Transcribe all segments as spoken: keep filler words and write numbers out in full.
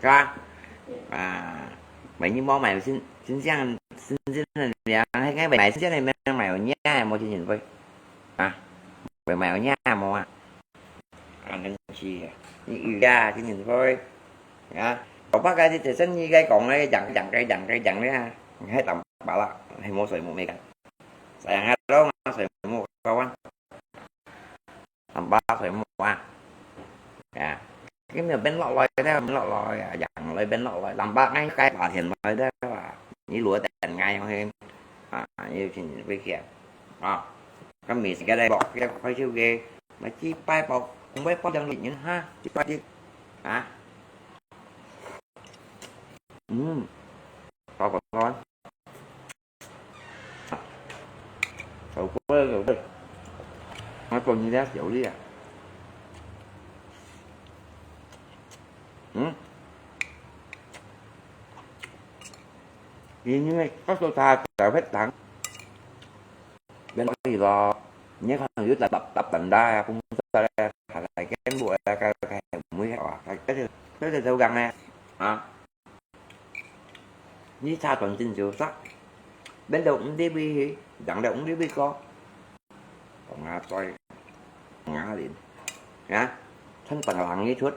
是吧？啊，買你莫買新新鲜新鲜个命，該買新鲜个命買有影个無？真正會啊，會買有影無啊？啊，真是啊，你有啊，真正會啊，頭擺个你做生意个講个，講講个講个講个啊，你還淡薄啦，還無水無咩个，sayang啊，都水無高啊。 淡薄水無啊。啊，佢無變落來个，無落來啊，樣來變落來，淡薄𠊎該八天來个啊，你落等𠊎去，啊，你先回去啊。啊，該每時个來落，該開手个，買幾百包，五百包兩個人哈，幾百隻，啊。嗯，包包包。 好贵，好贵。我讲你了，小丽啊。嗯？因为告诉他，才会谈。变可以咯。你看有搭搭搭搭啊，公司咧，还来跟我啊，该该唔会啊，该这这这就讲呢，啊。 你差斷真少煞，變到毋知位去，贏到毋知位過。講啊衰，講啊靈，啊，趁等人一出，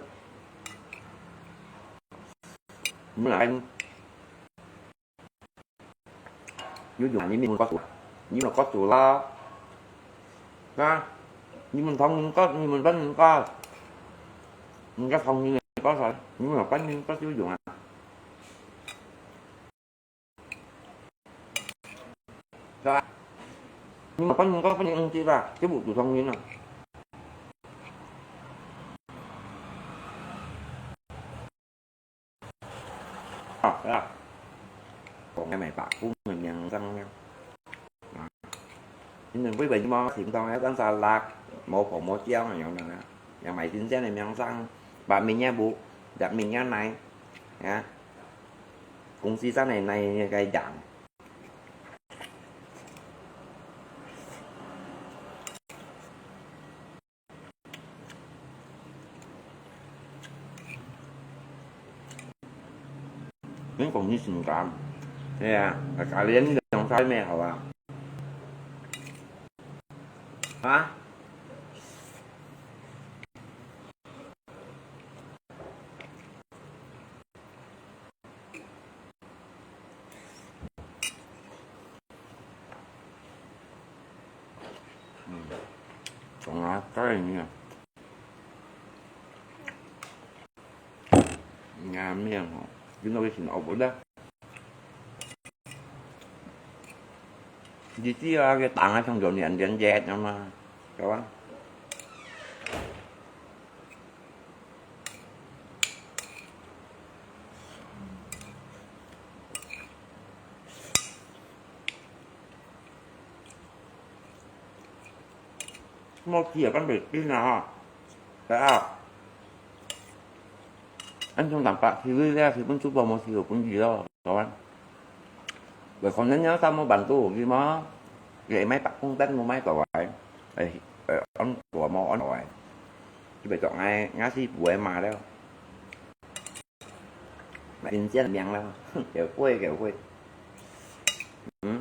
你來，有用啊，你問國主，你問國主啦，啊，你問唐人國，你問本人國，人家唐人國噻，你問本人國有用啊？ 是吧？你莫分人家分你毋知啦，就無主动人啦。啊，是吧？講个咩吧，講个名聲啊。啊，因為為什麼行動要這樣子啦？無婆無姐那樣的啊，要買新鮮的名聲，把名也無，把名也來，啊，公司上的那个人。 你講你性感，對啊，啊，教練你兩塊咩好啊？啊？ 嗯，講啊，該你啊，你啊，面吼，你那個挺好不的。你知啊，佢打啊，像有年年節的嘛，對吧？ 莫去啊，敢袂緊啊吼。來啊。恁樣坦白，其實這係分主播無事有分佢咯，台灣。Vậy còn nếu nhớ tao mua bản đồ gì mà, vậy mấy bạn cũng tên mua máy tàu ấy. Ê, ê, ông của mua ông tàu ấy. Chứ phải chọn ai, ngã si bùa mà đâu. Mẹ tin chiến miệng đâu. Kiểu quê, kiểu quê. Ừ.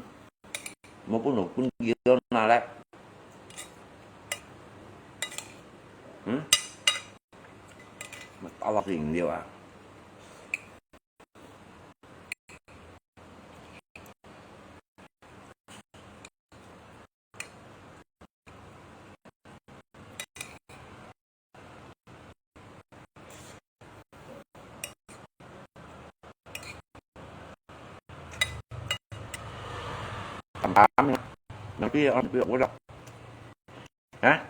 Mua bún nụ bún gì đó nào đấy. Ừ. Mà tao lọc gì nhiều à. Tầm tám nữa. Nó kia ăn bia ủa đâu. Hả?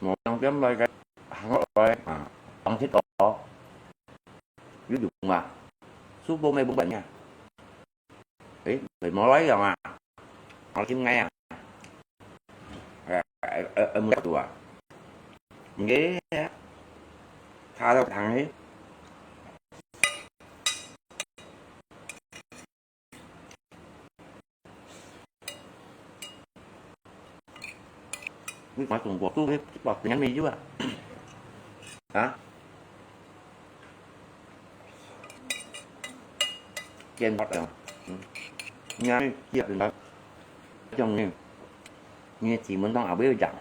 Một trong chấm lai cái hàng ngót lai à, ăn thịt bò. Ví dụ mà, súp bông này bông bánh nha. Ê, phải mua lấy rồi mà. Nó chín ngay à. Ê, ê, ê, ê, mua chắc tụi à. Mình ghé. Tha đâu thằng ấy. Nước ngoài Trung Quốc tu hết, bỏ tiền ăn mì chứ à. Hả? Kiên bọt rồi. Ừ. Nghe đi, chia tiền đó. Trong này. Nghe chỉ muốn tông ảo biết chẳng.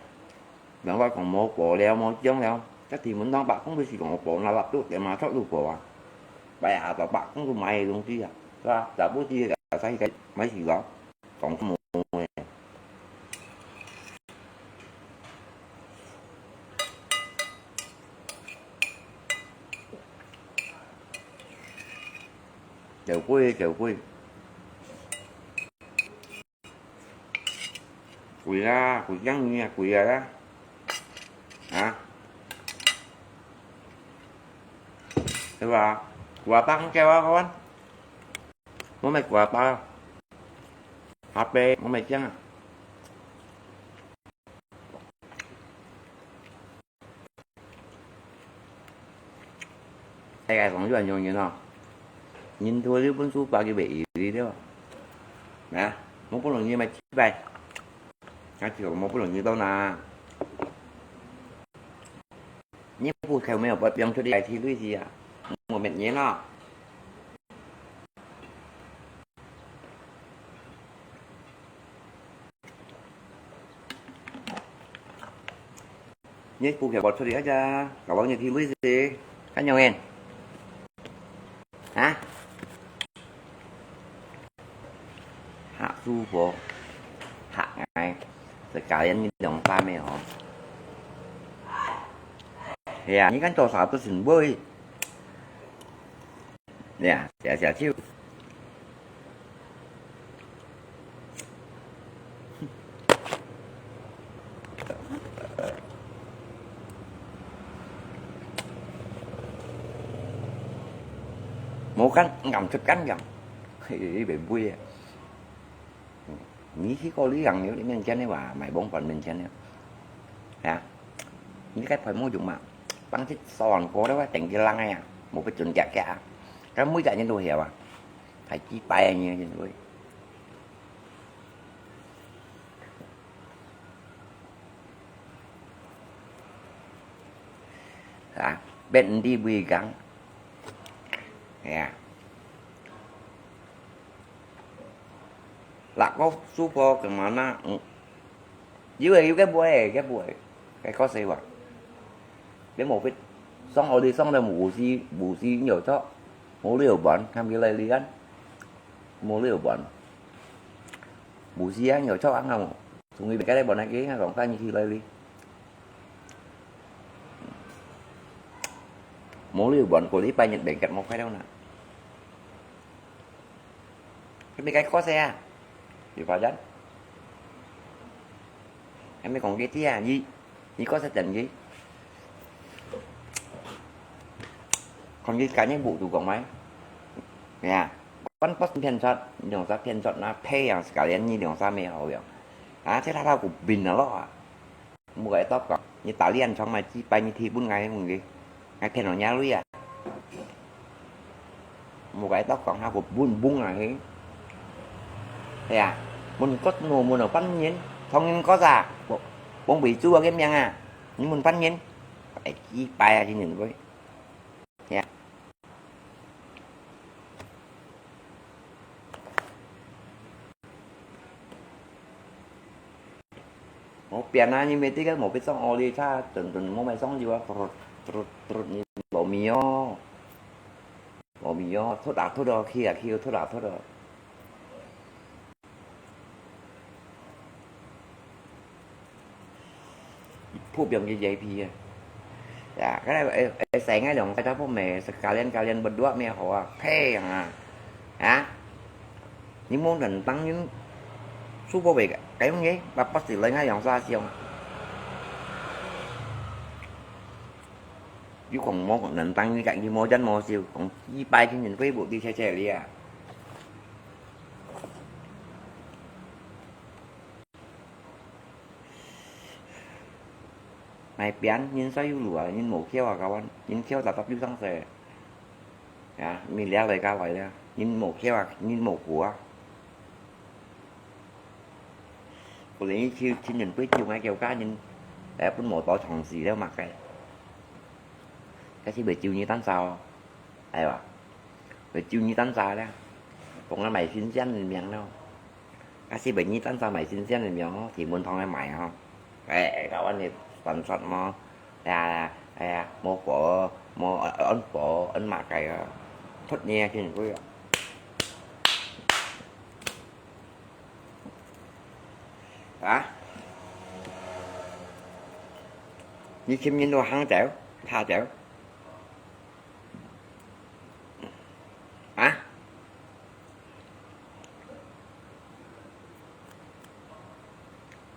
Bạn gọi còn mổ cổ leo, mổ chống leo. Chắc thì muốn tông bạn không biết gì còn cổ, nó lặp được để mà thoát được cổ à. Bài à, tao bạn không có máy luôn chứ à. Tao, tao bố chia cả sai cái máy gì đó. Còn có mổ. Chèo quê, chèo quê. Quỷ ra, quỷ găng nha, quỷ ra đó. Hả? Thế mà, quà tăng kêu á con. Bố mày quà tăng. H P, bố mày chăng à? Ai ai kóng yuan yong yin hò. Yin thua liu bun su pa ki bei yi liu. Nè, mong bun lòng yin mai chi bai. Nè, chiu mong bun lòng yin tau nè. Nyi bu khèo mèo bọt piang chu đi ai thi lui gì à. Mùa mệt nhé nó. Nyi bu khèo bọt chu đi aja, kau bang nyi thi lui si. Kan yong en. Hả? Hả su po. Hả ngai. Sekalian nyi dong pa me ho. Ya, nyi kan to sa tu sin boi. Nè, xia xia chiu. Mô kan ngam chut kan ngam. Hei, bèn bui. Nyi khi ko li yang niu li men chen ni wa, mai bong pan men chen ni. Ya. Nyi kai phai mo yung ma. Pang chit son ko da wa teng ki lang ya. Mo pe chun kia kia. Kan mui ja nyen do hia wa. Phai chi pai nyen nyen do. Ha, bet ndi bui gang. Ya. Lak ko su po ke mana. Yu e yu ke bue ke bue. Ke ko se wa. Ke mo fit. Song o di song de mu si mu si nyo cho. Mo liu ban kam ki lai li gan. Mo liu ban. Mu si ang nyo cho ang mo. Sung i be ke lai ban ke ha kong ka ni ki lai li. Mo liu ban ko li pa nyet beng kat mo khai dau na. Cái mấy cái khó xe à? Thì vào dán. Em mới còn cái tia gì? Gì có xe tỉnh gì? Còn cái cá nhân bộ tụ còn mấy? Nè. Con post phiên soát, dòng xã phiên soát nó phê yang sekalian như dòng xã mê hậu yang. À, thế là tao cũng bình nó lo à. 無个多講，你打臉場嘛，幾擺你提分𠊎問題，𠊎騙了你鐳啊！無个多講，還過分分啊嘿！係啊，問國奴問了半年，同人國啊，講為主啊个名啊，你問半年，哎，幾擺啊，真正會。 呀。無變啊，你每日个無必上學哩，差陣陣無買上油啊，突突突突，你無味哦，無味哦，突啊突哦，去啊去哦，突啊突哦。 普遍个J P啊。Ya，該个會會使𠊎兩儕做朋友，sekalian-kalian berdua乜好啊，配啊，啊，你無能當人，舒服个，該樣个，bapa是來𠊎兩儕想。你講無能當人，你無真無笑，講幾擺天天Facebook裡切切哩啊。 買餅，人衰有路啊，人無橋啊，kawan，人橋tetap有上勢。啊，你掠來加來了，人無橋啊，人無橋啊。Boleh你去，去人貴州，𠊎叫家人，哎，分無多常識了嘛，該。該是袂救你單儕哦，哎哇，袂救你單儕了，講了買新鮮个名了。 假使袂你單儕買新鮮个苗哦，天文堂个買哦。哎，kawan个辦法無？哎呀，哎呀，無火，無安火，安麼个啊？出你啊，真貴啊！啊？你尋人都行走，怕走。 啊？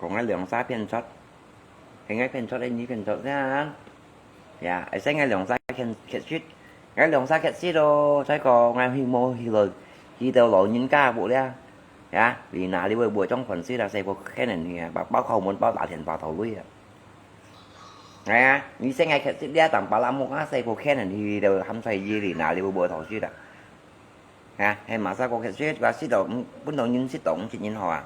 講𠊎兩儕騙出，係𠊎騙出，係你騙出先？Ya，會使𠊎兩儕欠欠息，𠊎兩儕欠息咯，再講𠊎去無去了，去到老人家屋了，ya，你哪裡會會裝款式啦，細部欠人去啊，包包敲門包打電話討鐳啊。 哎呀，你先愛歇息了，等巴拉木啊，細部欠人去了，喊出去哩，哪裡會無頭緒啦？啊，係嘛，細部歇息，話息到，嗯，本來人息到，毋係人好啊。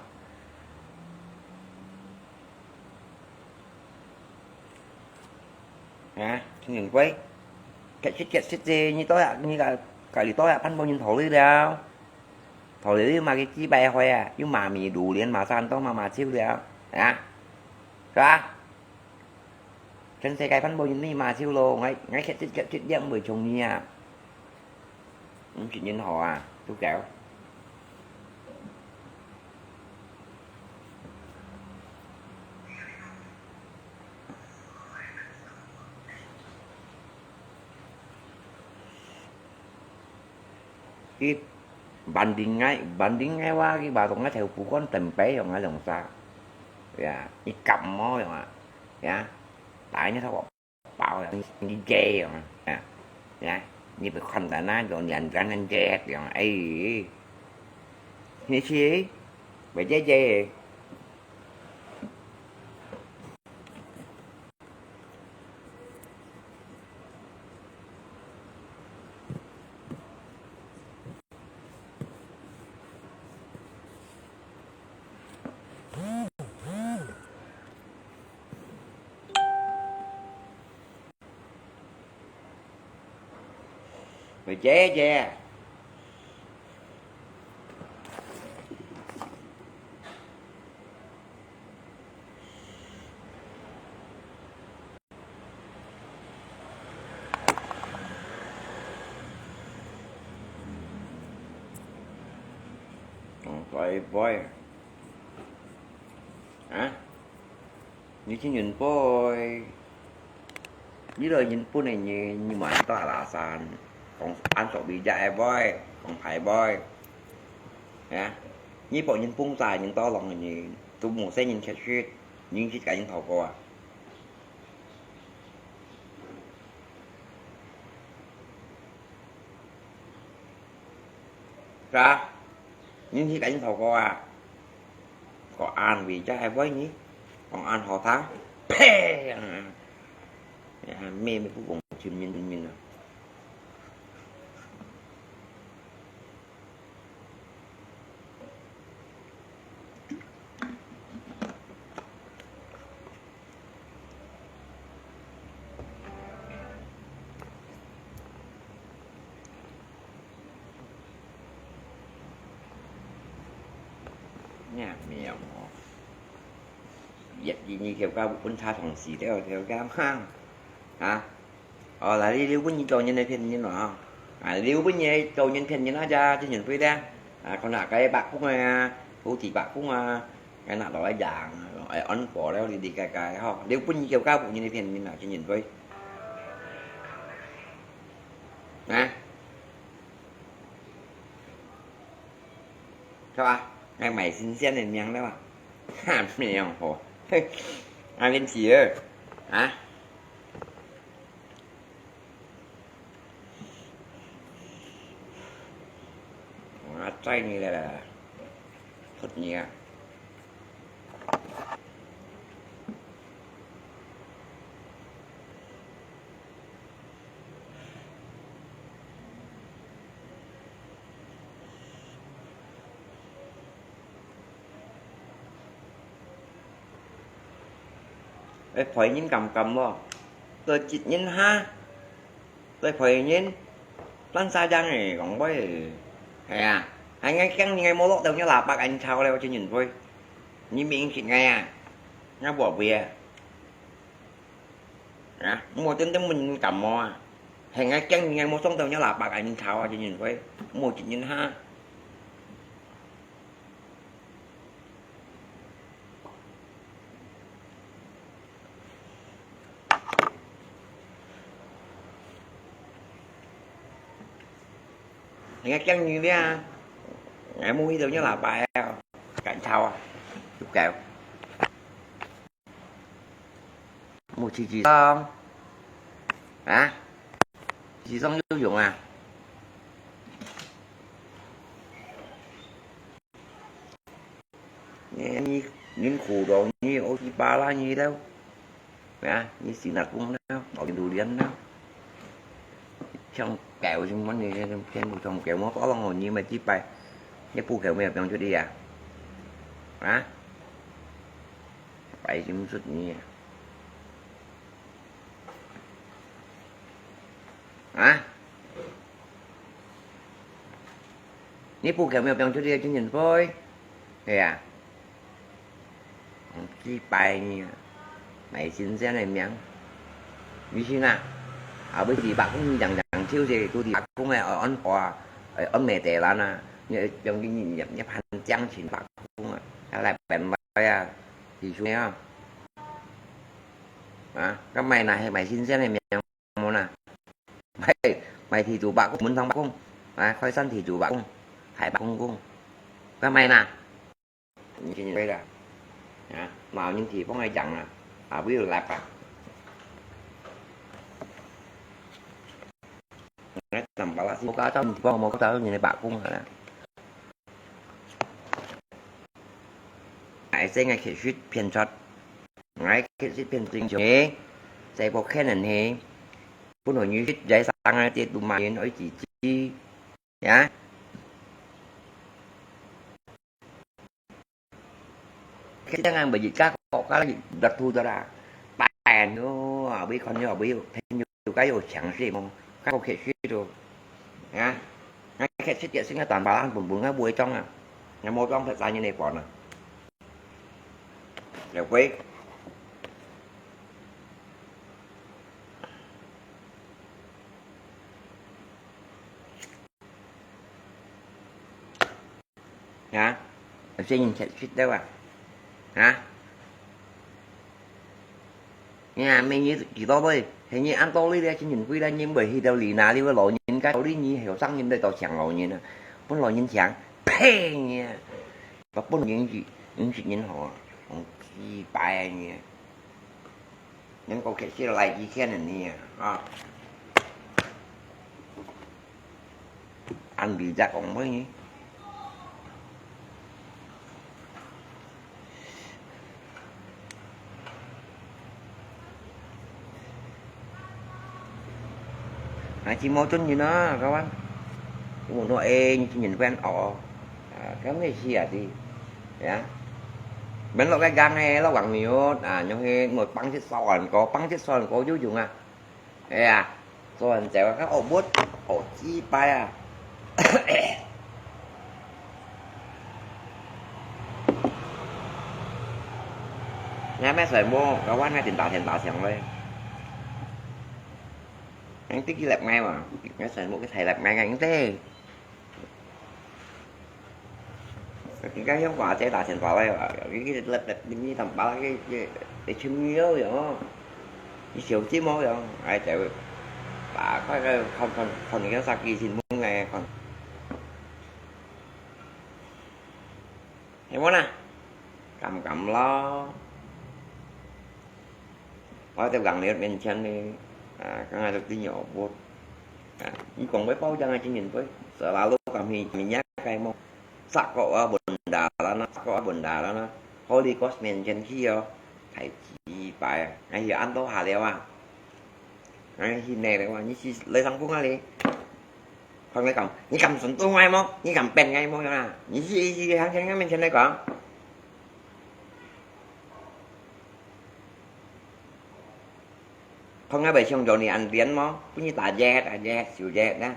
啊，聽人講，歇息歇息啫，你到呀，你个，家裡到呀，辦法人討鐳了，討鐳又嘛个幾百歲啊，又嘛咪榴槤嘛，生到嘛嘛手了，啊，係吧？ 全世界辦法人你嘛手咯，𠊎𠊎歇息歇息了毋會像你啊。毋係人好啊，豬狗。佢banding𠊎，banding𠊎話，佢話同𠊎頭部管等背用啊，用啥？Ya，佢感冒用啊，ya，打你頭包用，你借用啊，ya，ya，你不看到那種兩个人借用，哎，你去，不借借。 喂，姐姐。 哦，拜拜。啊？你去日本，你來日本个人，你莫到阿拉山，講安所比較會，講排會。啊？你幫人捧茶，人到lòng个人，都無細人客去，人去甲人討過啊？ Sa, nhìn hi cảnh thầu qua à? Có ăn vì chắc ai với nhỉ? Còn ăn họ tháng. 呸！咩咩不讲，全面全面啊！咩咩哦！一二二九九分差同時了，了解吗？啊？哦，來，你留分你做人个騙人咯，啊，留分你做人騙人啊，這真正對的。啊，看下該白工啊，好似白工啊，該拿落來養，哎，安保了，你你該該吼，留分你叫家婆人个騙人啊，真正對。啊？ 是吧？愛買新鲜个命了吧？哈，沒有吼，嘿，阿明姐啊，啊，我載你了啦，出你啊！ 哎，陪人敢敢無？都一人哈，都陪人，爛沙樣个，講話个。係啊，還愛驚你个無落到你喇叭，恁吵了，真人會。你明白个啊？那無會啊？啊，無真正問你敢無啊？還愛驚你个無撞到你喇叭，恁吵啊，真人會。無一人哈。 人家驚你咧，𠊎無去到你喇叭啊，敢吵啊，就搞。無自己上，啊？自己上有用啊？ 你，你，你苦咯，你烏七八啦，你了，啊，你死那公了，搞榴莲了，像狗什麼你，全部像狗，我搞到我你们几百，你不给我们放出去呀？啊？白心出你。 啊？你不给我们放出去的精神杯？对呀。嗯，几百呢，买新鲜的面。你信啊？啊，不是白讲讲讲，就是都是白讲的，安安花，安美得兰啊，你用你你你潘江琴白讲啊，还来本来啊，你说啊？ 啊，該買哪係買新鮮个面無啦？買，買地主伯公，門堂伯公，啊，開山地主伯公，海伯公公，該買哪？你今日啦，啊，冇人地方來養啊，啊，不要來吧。該tambah啦，無家找地方，無家找人个伯公啊啦。 Ai sẽ ngai khét sứt phiên chót. Ngai khét sứt phiên chinh chong he. Sẽ bộ khen nần he. Pun hoi như sứt giải sang ngai tiết tụ mà yên oi chỉ chi. Ya. Khét sứt ngai bởi dịch các có các dịch đặt thu ra là. Bài nó, à, bởi con nó, bởi thêm nhiều cái vô chẳng gì mà. Các bộ khen sứt rồi. Ya. Ngai khét sứt tiết sinh ra toàn bà lan bùn bùn ngai bùi trong à. Ngai mô trong thật ra như này bọn à. Lẹo quế. Hả? Em sẽ nhìn sẽ sứt đâu à? Hả? Nha, mình như chỉ to thôi. Thế như ăn to đi đấy, chứ nhìn quy ra nhìn bởi thì đâu lì nà đi với lò nhìn cái đi như hiểu sang nhìn đây tàu chẳng lò nhìn à. Muốn lò nhìn chẳng. Peng nha. Và muốn những gì, những gì nhìn họ. Không chi bài nha. Những câu khét sứt lại chi khen nè, à. Ăn bị giặc ông mới nhỉ? 啊，真無尊嚴啊，kawan。Unu eh，你真人變哦。啊，該咩事啊，知？Ya。Bên lok cái gang eh，lok gang miut，啊，nhưng eh，một băng chết sòn có, băng chết sòn có vô dụng à. Ê à, sòn chéo các ổ bút, ổ chi pai à. Ngai mẹ sỏi mô, kawan ngai tỉnh táo thiện táo siang lê. Ngai tích cái lẹp ngai mà, ngai sỏi mô cái thầy lẹp ngai ngai tê. Cái hiếu quả chế tạo thành quả đây mà, cái, cái lặp lặp đi tầm ba cái, cái, cái chim nhiều rồi. Cái chiều chim máu rồi. Ai chạy. Bà có cái con, con, con cái sao kỳ xin muốn nghe con. Thấy không nè? Cầm cầm lo. Ôi, tao gắng liệt miền chân đi. À, cái ngày đầu tiên nhỏ bột. À, như còn với bao giờ ngay trên nhìn với. Sợ là lúc mà mình, mình nhắc cái mông. Sắc có ở bồn đà đó nó, sắc có ở bồn đà đó nó. Holy Ghost miền chân khi yo. Thầy chỉ bài. Ngay giờ ăn tô hà liao à. Ngay khi nè liao à. Như khi lấy sang phung à li. Không lấy cầm. Như cầm sẵn tô ngay mông. Như cầm pen ngay mông à. Như khi, khi hàng chân ngay miền chân này có. Không ai bảy sông dầu này ăn biến máu, cũng như ta dẹt, ta dẹt, siêu dẹt đó.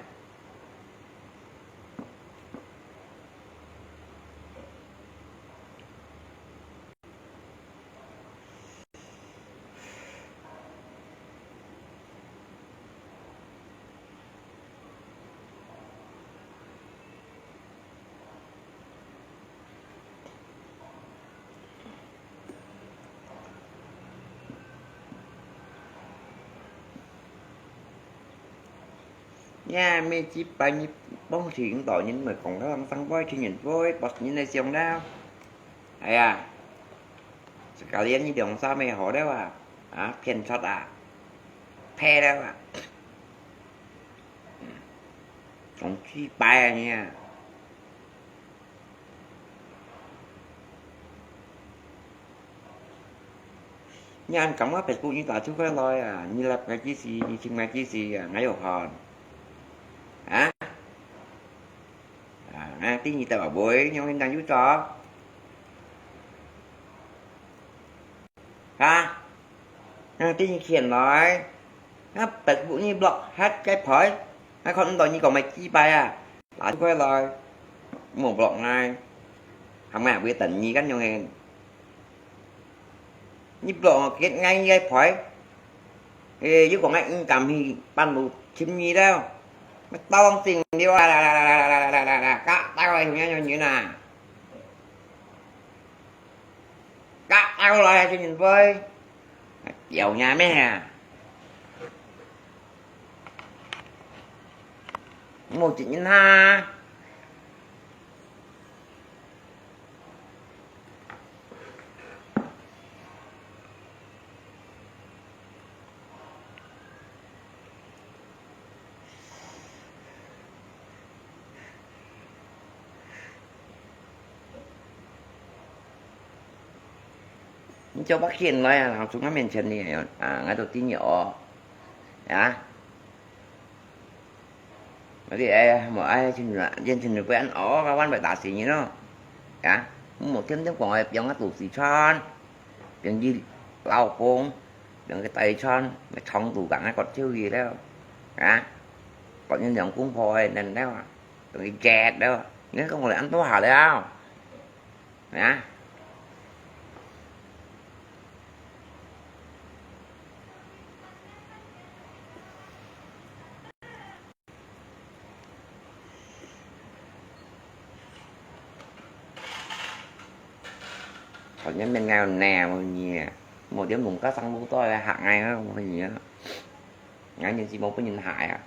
Ya, mi chỉ bài như bông thì cũng tội nhìn mà còn có thằng thằng voi thì nhìn voi, bọt nhìn này xiong đau. Ai à, sekalian như đường xa mê hổ đau à, à, phiền thật à, phe đau à. Còn chỉ bài à nha. Nyan cảm ơn Facebook như ta chú phải lôi à, như lập cái chi gì, như chim cái chi gì à, ngay hòn. Hả? À, ngay tí như ta bảo bối, nhưng mà đang chú cho. Hả? Ngay tí như khiển nói. Ngay Facebook như block hết cái phổi. Ngay con đòi như còn mày chi bài à. Lá chú phải lôi. Một block ngay. Hàm ngà bữa tỉnh nhi cắn nhau hèn. Nhi block kết ngay ngay phổi. Ê, yú kong ai ưng kam hi pan lu chim nhi dao. Mày tao bằng tình đi wa la la la la la la la la la. Cá tao ai hùng nhau như nè. Cá tao lại cho nhìn với. Kiểu nhà mẹ à. Một chị nhìn ha. Nyi cho bác Hiền nói là chúng nó miền Trần thì à, ngay đầu tiên nhỉ ó. Hả? Mà đi ai mà ai chừng là dân chừng được ăn ó các bạn phải đá xí như nó. Hả? Một thêm thêm còn ai biếng tủ xí chon. Biếng gì lao công, biếng cái tay chon, mà chong tủ cả ngay còn chiêu gì đó. Hả? Còn như nhóm cũng phôi nên đó. Biếng cái jet đó. Nếu không là ăn tó hả đó. Hả? Thảo nhân bên ngài nè mà nhiều. Một đứa mùng cá săn lũ tôi là hạng ngày đó mà nhiều. Ngài nhìn gì mà có nhìn hại à.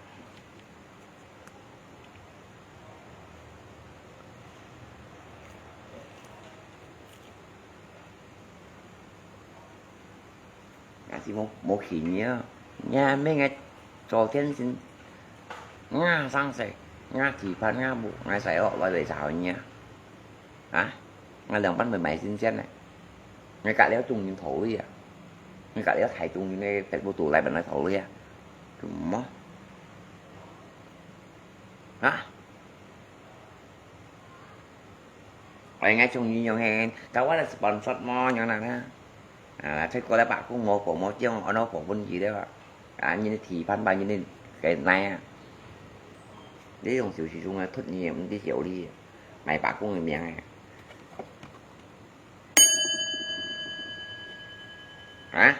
Ngài chỉ một một khi nhớ, nhà mấy ngày cho thiên sinh, ngà sang sẻ, ngà chỉ phản ngà bụ, ngài sẻ họ lại về sao nhớ, hả? Ngài lòng bắt mười mấy sinh sen này, ngài cả léo chung nhìn thổ đi à, ngài cả léo thải chung nhìn này phải vô tủ lại bật nói thổ đi à, chúng mó. 啊？哎，𠊎中意用个，搞我个sponsor無，用哪个？啊，再過來白講無講無講，安到講分佢了。啊，你个地盤吧，你个个奶啊。你用小時鐘啊，突你毋知小你，買白講个名啊。啊？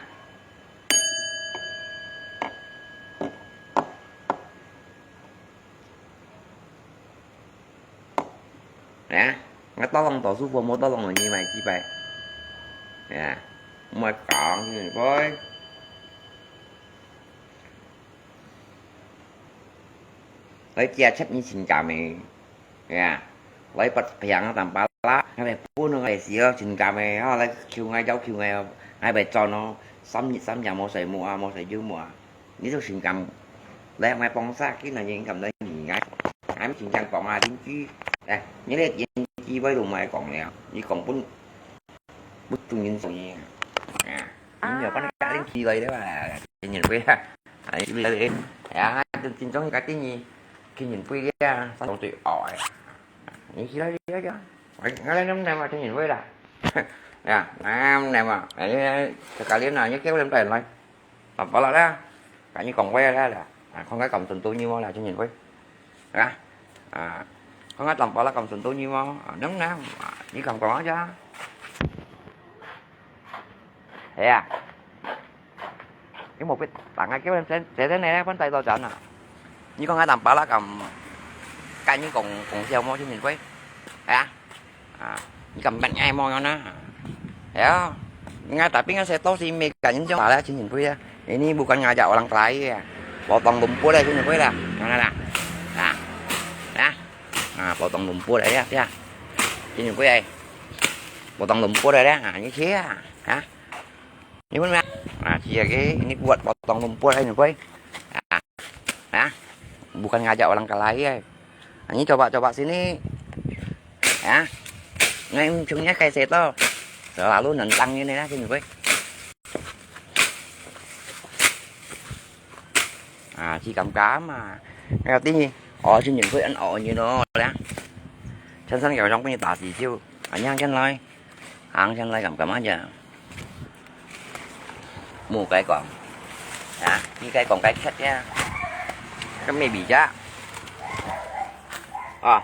哎呀，𠊎到浪到舒服，無到浪你買幾杯。哎呀，莫講，你會。來，姐，切你心肝个。哎呀，來，不平啊，淡薄啦，還袂分啊，來死咯，心肝个，吼，來求𠊎，要求𠊎哦，還袂轉哦，三日三夜無睡目啊，無睡有目啊。 你就心肝，來，𠊎幫手，今日人敢來理𠊎。𠊎心肝講啊，鄰居，哎，你个鄰居話都莫講了，你講分，分眾人做呢。啊，你若分家庭起來了啊，人會啊，啊，你會啊，啊，真正个定義，人會啊，上最好哎。你起來了呀，我我來弄来嘛，人會啦。啊，弄来嘛，哎，這个人啊，你叫人來。 淡薄啦啦，跟你講話啦啦，啊，看𠊎敢順到你無啦，真人會，啊，啊，看𠊎淡薄啦敢順到你無，啊，能能，啊，你敢講啊？係啊，你無必，等下叫人先，先先來，分帶到站啊。你看𠊎淡薄啦敢，跟你講，講笑無，真人會，係啊。 啊，你敢捌𠊎無樣啊？哎呀，你看tapi ngasa都是mereka yang jauh lah，真人會啊。Ini bukan ngajak orang kelahi啊，potong rumput啊，真人會啦。Mana lah？啊，啊，啊，potong rumput啊，ya，ya，真人會啊，potong rumput啊，啊，你去啊，啊。 你問咩？啊，係啊，ini buat potong rumput aja, Boy. Ah, ah, bukan ngajak orang kelahi ai. Ini coba-coba sini. Ah, ngai ujungnya kayak situ. Selalu nentang ini lah, sini, Boy. Ah, si Kam-Kam ah. Ngai artinya, oh, sini, Boy, ăn oh, you know, lah. Chân sân kéo trong cái tả chỉ chiêu. Anh nhang chân nói. 行上來敢敢啊？無該講，啊，你該講該切呀，該咩味啫？啊，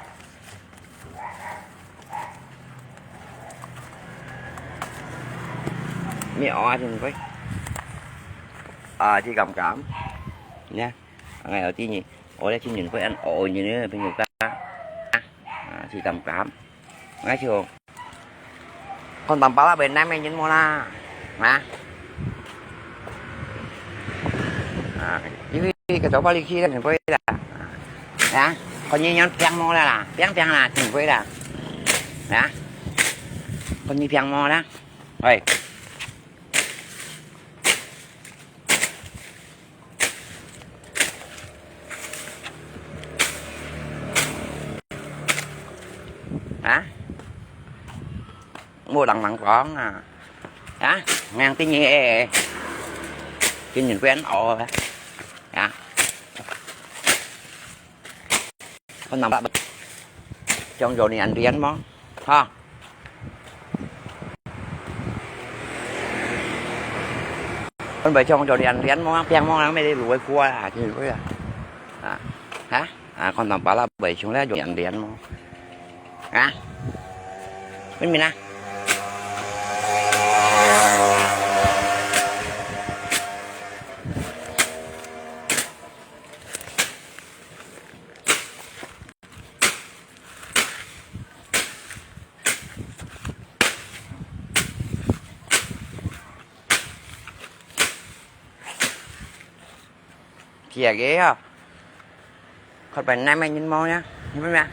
咩哦啊，真貴，啊，真敢敢，呢，哎，有啲人，我咧真人貴，ăn ổ như thế, bên Nhật Bản, à, thì cảm cảm, ngay chiều. Kon tampalak Việt Nam mình nhìn mua la. Hả? À, cái, cái, cái chỗ bao lì khi là mình quay là. Hả? Kon nhìn nhắn piang mua la là, piang piang là mình quay là. Hả? Kon nhìn piang mua la. Ôi. Hả? Mua đằng mặn con à? Hả? Ngang tí nhị ê. Chứ nhìn quen ổ hả? Hả? Kon tampalak. Trong Johnny ăn tiền mà. Ha. Kon phải trong Johnny ăn tiền mà, piang mà, mấy đứa lùi cua à, chứ lùi à. À. Hả? À, kon tampalak phải trong lẽ Johnny ăn tiền mà. Hả? Bên mình à? Chia ghế à? Kon phải năm anh nhìn màu nhá. Nhìn màu nhá.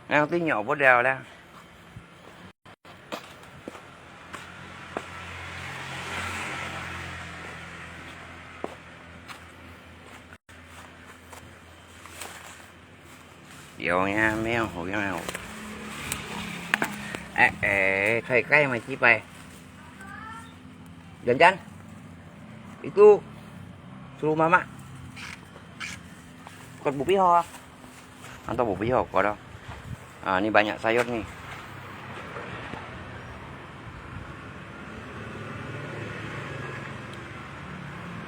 Ngang tí nhỏ bút đèo đây. Yo nha, mèo hổ yo nào. Ê, ê, thầy cái mà chi bày. Dần dần. Itu, suruh mamak. Kot bupih ho. Anto bupih ho, kot ah. Ah, ni banyak sayur ni.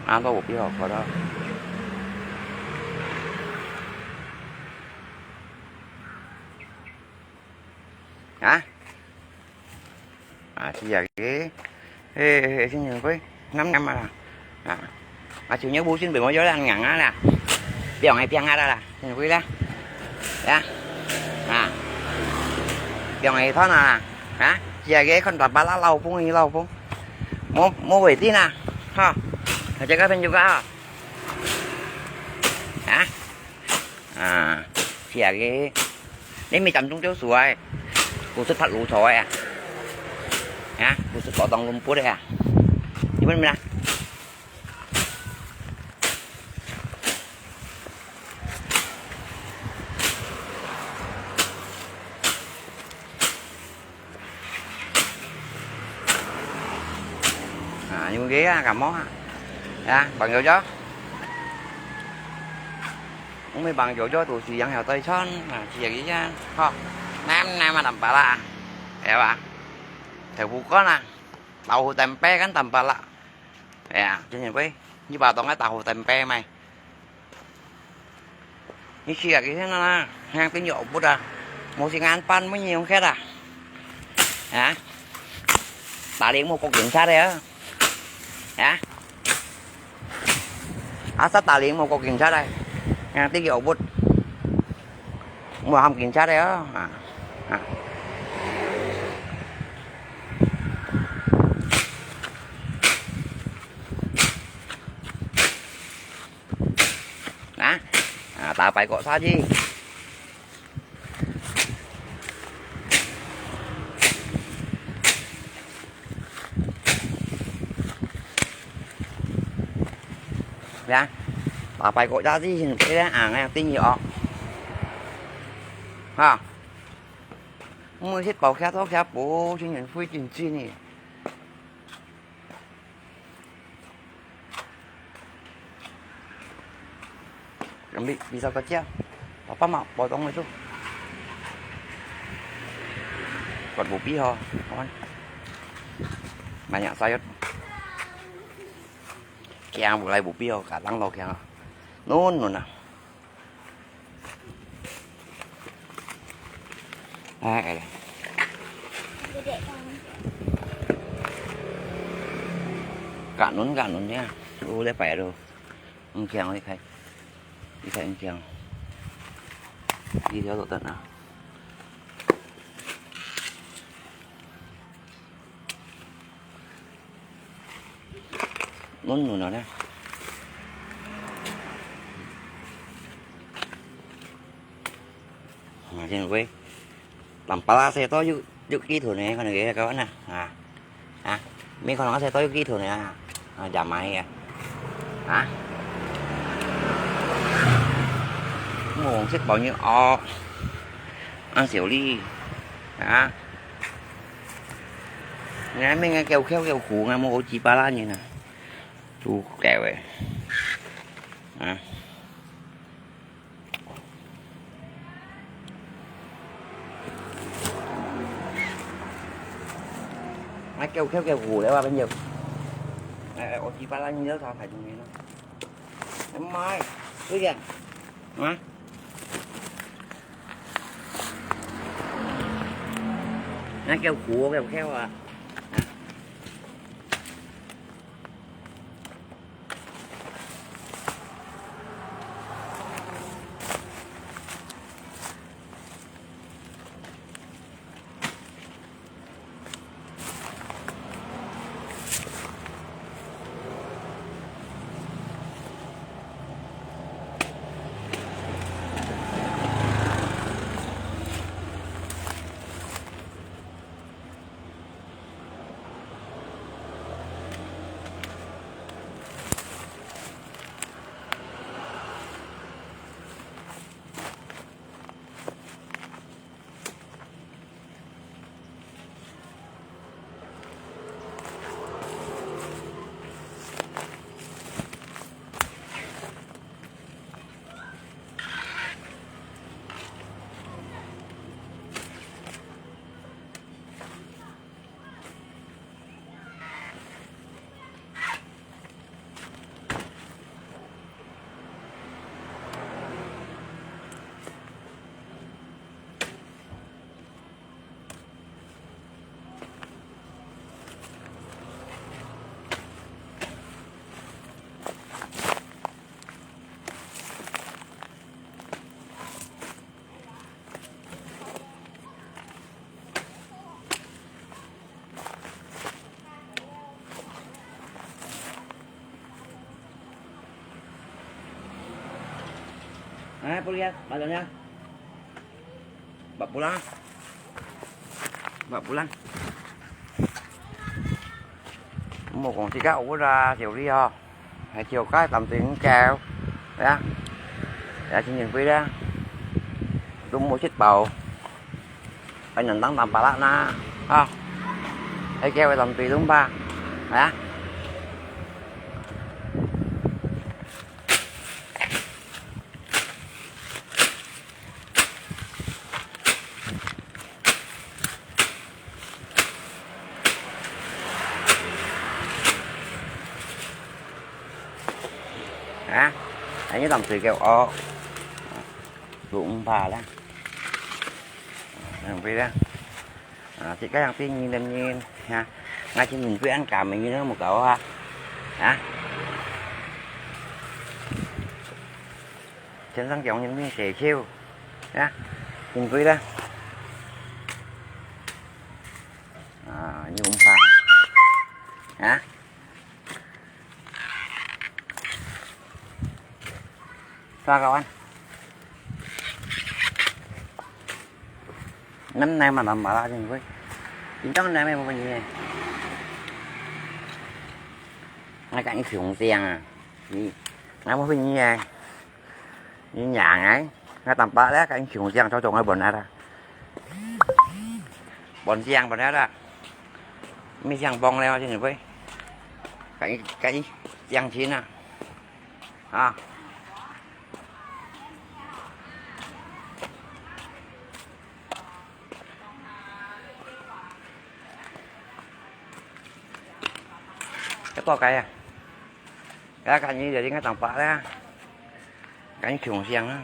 Anto bupih ho, kot ah. Hah? À, chia cái. Ê, ê, ê, xin nhường quê. Ngắm ngắm à. À. À, chiều nhớ bu xin bị mua gió là ngắn á là. Biang ai biang á là. Xin nhường quê là. Dạ. À. Biang ai thon à. Hả? Chia cái con tạp bá lá lau phung, lau phung. Mua, mua về tí nè. Ha. Hãy cho các bên chụp á. Hả? À, chia cái. Nếu mì tắm trong tiêu suối. Cô thích thắt lũ sói à. Hả? Cô thích có tông lùm bút đấy à. Như bên mình à. À, như cái à, cảm ơn à. Dạ, bằng dầu gió. Không biết bằng dầu gió tụ sĩ yang hẻo tơi chón, à, chia cái à. Ho, nam nam mà tầm bả lạ. Hiểu à? Thầy vụ con à. Tàu hù tèm pe cắn tầm bả lạ. Dạ, cho nên quên. Như bà tổng cái tàu hù tèm pe mày. Ni siak ki hen na, hang tin yok bút à. Mô si ngan pan mô nyi hong khét à. Hả? Tà liêng mô cục cảnh sát đấy à. Hả? Á sát tà liêng mô cục cảnh sát đây. Hang tin yok bút. Mô hâm cảnh sát đấy à. Hả? Hả? Nè, à, ta phải có sao chứ. Nè, ta phải có sao chứ, xin cái đó, à, nghe tin gì ọ. Ha. Mới hết bảo khá thoát khá bố, chứ nhận phui trình chi nè. Chuẩn bị, vì sao có chia? Papa mạo, bỏ tống này xuống. Còn bố pi ho. Thôi. Mà nhạc sao yết. Kia bố lại bố pi ho, cả lăng lo kia. Nôn, nôn à. Ai, ai. Kanun, kanun ya. Ule pai ro. Engkiang, ule kai. Ule kai engkiang. Đi theo tổ tận nào. Nôn nôn nó nè. Mà trên quê. Tầm pala xe to yuk, yuk kỹ thuật này, con này các bạn nè. À. À. Mấy con nó xe to yuk kỹ thuật này à. À, chả máy à. Hả? Mua xếp bao nhiêu ó. Ăn xỉu ly. Hả? Nè, mình nghe kêu khéo kêu khủ, nghe mua ô chi ba la như nè. Chú kẹo ấy. À. Nghe kêu khéo kêu khủ đấy, bao nhiêu. Nghe ô chi ba la như đó, sao phải dùng nó. Em mai, cứ vậy. Hả? Nghe kêu khủ kêu khéo à. Hả? 哎，不然，把人家，把不啦，把不啦。莫講自家屋啦，小李吼，還少加淡水五角，係啊，也真珍貴啦，都無食飽，還能當當巴拉啦，啊，還叫佢淡水東吧，係啊。 啊，還有淡水个哦，都毋怕啦，毋會啦。 啊，自家yang tingin tingin, ha. Ngaji min pui an kami ni mo kau ha. Ha? Sen sang kiong ni min se chiu. Ha? Min pui da. Ah, ni umpa. Ha? Sa kawan. Năm nay mà làm bà la thì với. Chính trong năm nay mà mình nghe. Ngay cả những sủng tiền à. Thì ngay mà mình nghe. Như nhà ngay. Ngay tầm bạ đấy cả những sủng tiền cho chồng ngay buồn nát à. Buồn tiền buồn nát à. Mình tiền bông leo thì với. Cái cái tiền chín à. À. Cái to cái à? Cái cái gì để cái tảng bạ đấy à? Cái kiểu riêng á.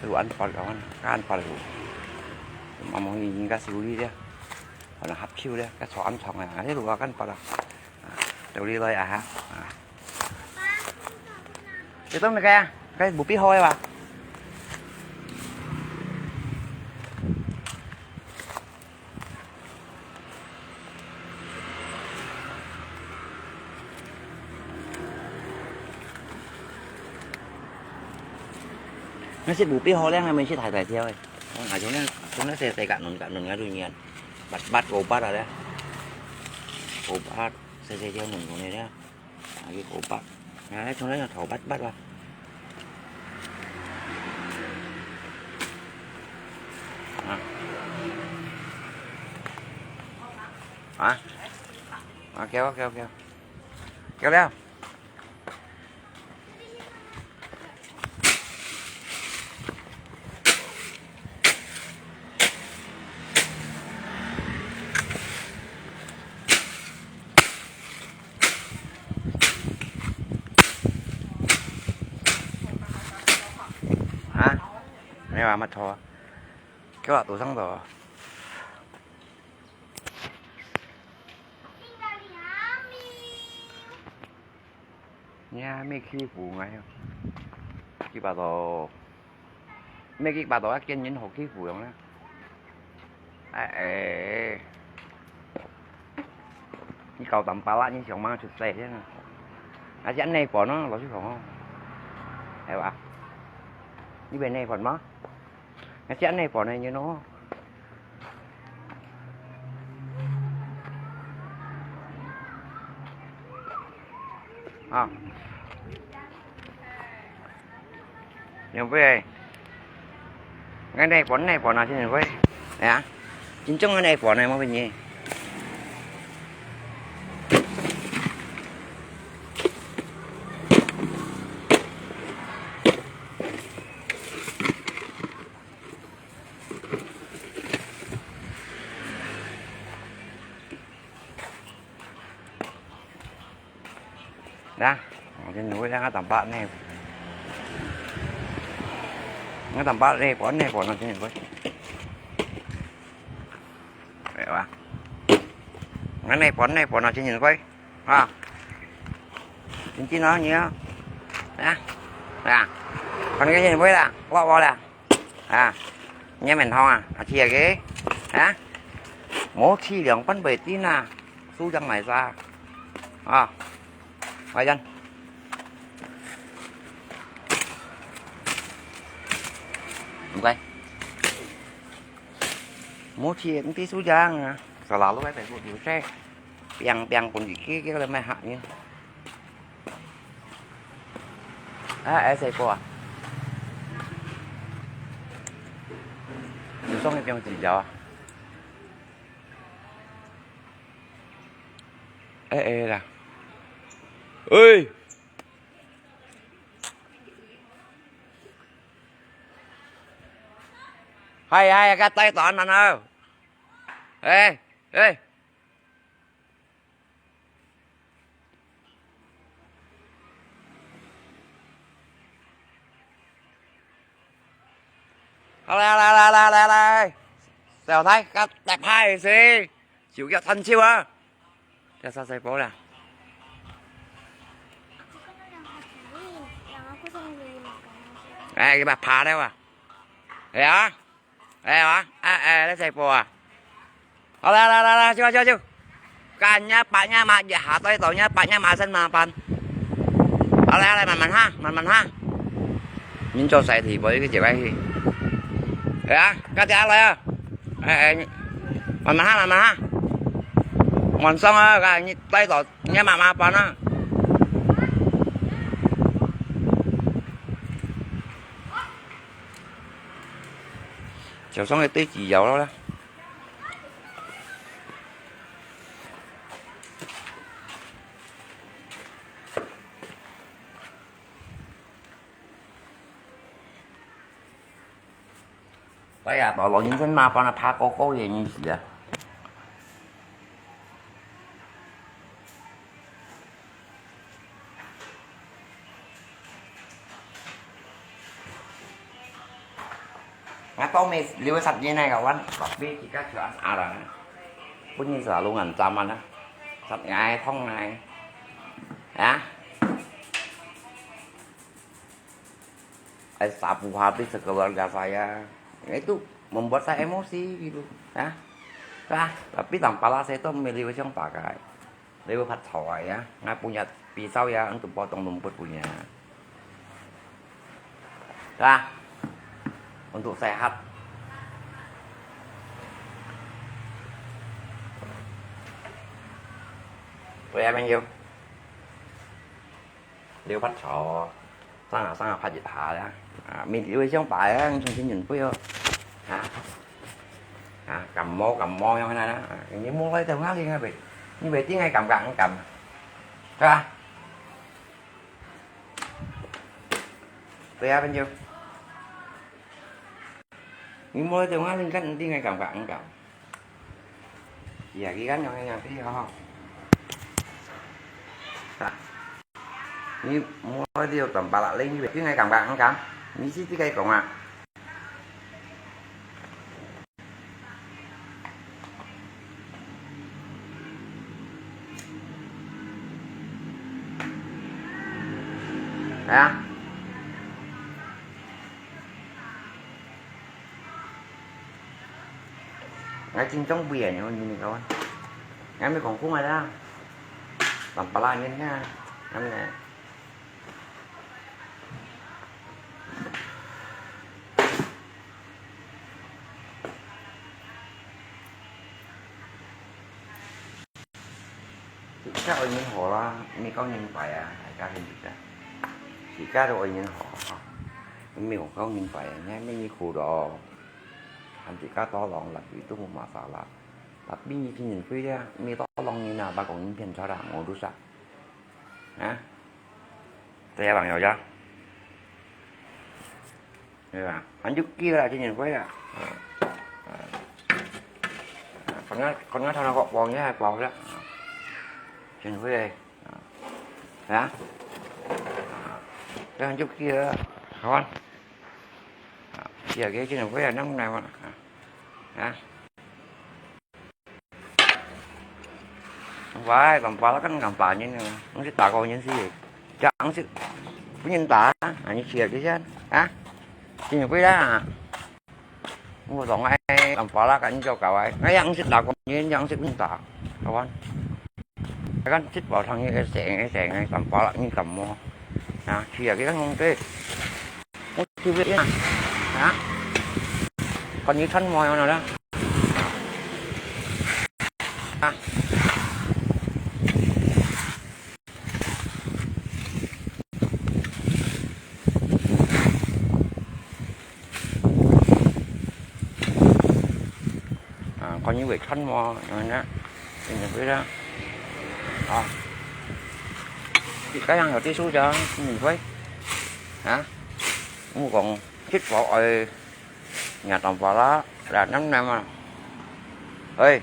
Lu ăn pal kawan, kan pal lu. Mamong ni ka suli dia. Wana hap chiu dia, ka chua ăn chong ah. Lu kan pal. Tau li loi ah ha. Ito na kaya, kaya bupi hoy ba. Nó sẽ bù pí hô lén, nó sẽ thải thải theo ấy. Nó ngã xuống nó, xuống nó sẽ, sẽ cạn nụn, cạn nụn ngã đương nhiên. Bắt, bắt cô bắt rồi đấy. Cô bắt, sẽ, sẽ theo nụn của này đấy. À, cái cô bắt. Ngã xuống đấy là thổ bắt, bắt vào. À. À. À, kéo, kéo, kéo. Kéo leo. Hả? Mày mà mà thò. Kéo lại tủ sẵn rồi. Nha, mẹ khi phủ ngay. Khi bà tổ. Mẹ khi bà tổ ác kiên nhẫn hổ khi phủ không á. Ê, ê. Như cầu tắm pá lạ như sống mang chụp xe thế nè. À, chứ ăn này của nó, nó chứ không. Ê, bà. Như bên này còn má. Ngã siat ne pon ne nyo no. Ha. Nyo bui. Ngã ne pon ne pon na sin bui. Ya. Chính trong ngã ne pon ne mo bui nyi. Dah, jadi nunggu dah ngatang pak ni. Ngatang pak ni, pon ni, pon ni, pon. Vậy ba. Ngan ni, pon ni, pon ni, pon. Ha. Chính chính nó nhớ. Dah. Dah. Còn cái gì nữa là, qua qua là. À, nhớ mình không à? À, chia cái. Hả? Mổ chi lượng bánh bể tí nà. 收獎賣啥？啊，快點。毋該。無去，毋知收獎啊，selalu个大哥有事，平平分佢去，去了賣客呢。啊，哎，細哥啊，有送一張紙條啊。 哎，哎啦。喂。嗨，嗨，該帶單啊，喏。哎，哎。 好，來，來，來，來，來，來。小弟，甲特派是，就叫趁手啊。叫啥細波啦？哎，佢把爬了啊。哎呀。 哎呀，哎，哎，來，細波啊。好，來，來，來，來，去吧，去吧，去吧。Kan nya, patnya, mak, ya, hatoi tau nya, patnya, masan, mapan. 好，來，來，慢慢哈，慢慢哈。恁做事體，無一个接下去。哎呀，快點來啊。哎，哎，慢慢哈，慢慢哈。慢上啊，看你帶到，你慢慢搬啊。 就送个對子有咯啦。哎呀，到老人生麻烦了，怕高高的人死啊。 𠊎到尾六月十一那个วัน，tapi kita jual arang. Pun ni selalu ngan zaman lah. Sat ngai thong ngai. Ya. Eh, sapu habis sekeluarga saya. Itu membuat saya emosi gitu. Ya. Nah, tapi tanpa lah saya tuh milih yang pakai. Liu phat chawai ya, ngai punya pisau ya, untuk potong rumput punya. Dah, untuk sehat. Tuh ya, Bang Yu. Liu phat chaw. 上啊，上啊，拍一下呀。啊，明天會上班啊，重新準備哦。啊，啊，感冒，感冒樣那啦。啊，你莫來等我，你那邊，你袂定愛感覺很感，對吧？對啊，朋友。你莫來等我，你看，你定愛感覺很感。 Iya, kikan yang yang ti ha. Ni mulai dia tampalak lagi, ni ngai kang kang kang. Ni si tiga kong ah. Ya. Ngai chính trong bìa nhá, nhìn mình coi. Ngai mới còn khung này đó. Làm pala nhìn nha. Ngắm nè. Kita orang Minho lah, ini kau nyimpai ah, kita ni kita. Kita tu orang Minho. Ini kau nyimpai ah, ni ni kudo. Nanti kau tolong lah, itu masalah. Tapi ni sini pun dia, ni tolong ni nak bakong ni pian cara ngurus ah. Ha? Saya bang ya. Ya, lanjut kira lah sini pun ya. Ha. Ha. Kau nak, kau nak sana kok buangnya, buang lah. Sini pun ya. Ha. Ya. Ha. Lanjut kira, kawan. Ha. Ya, kira sini pun ya, nang nang mana. Ha. Ha. Wah, gampang kan gampang ni. Ang si tako ni si. Cak ang si. Punya ta, ani siap di sian. Ha? Sini pun dah. Mo dong ai, gampang kan jo kawai. Ngai ang si tako ni, ang si pun ta. Kawan. 看七寶湯，一个成个成个，三百六，你敢摸？啊，是啊，佢个红个，我就个啊，啊，看你穿摸样了啦，啊。 啊，看你會穿無？有人啊，有人會啦。啊，你該樣有啲數就，有人會。啊，我講，七寶愛，人當巴拉，來，năm năm啊。喂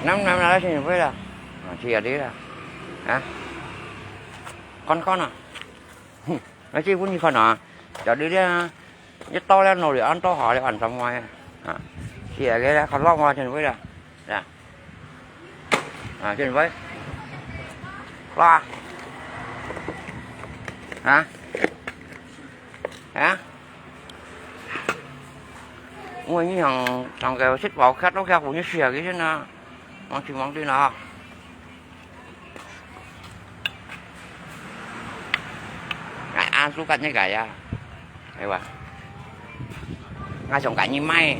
，năm năm là xin lỗi啦。啊，chia đi啦。啊，con con à. Nói chứ vốn như con à, cho đi đi à. Nhất to lên nồi ăn to hỏi ăn tầm ngoài. À, chia cái đó, con lóc mà xin lỗi là. Là. À, xin lỗi. Lo. Hả? Hả? Ôi, như thằng, thằng kêu xích vào khát lắm, khát cũng như xìa cái chứ nè. Mong xin mong đi nè. Ngài ăn suốt cắt như cái à. Hay quá. Ngài sống cái như mày.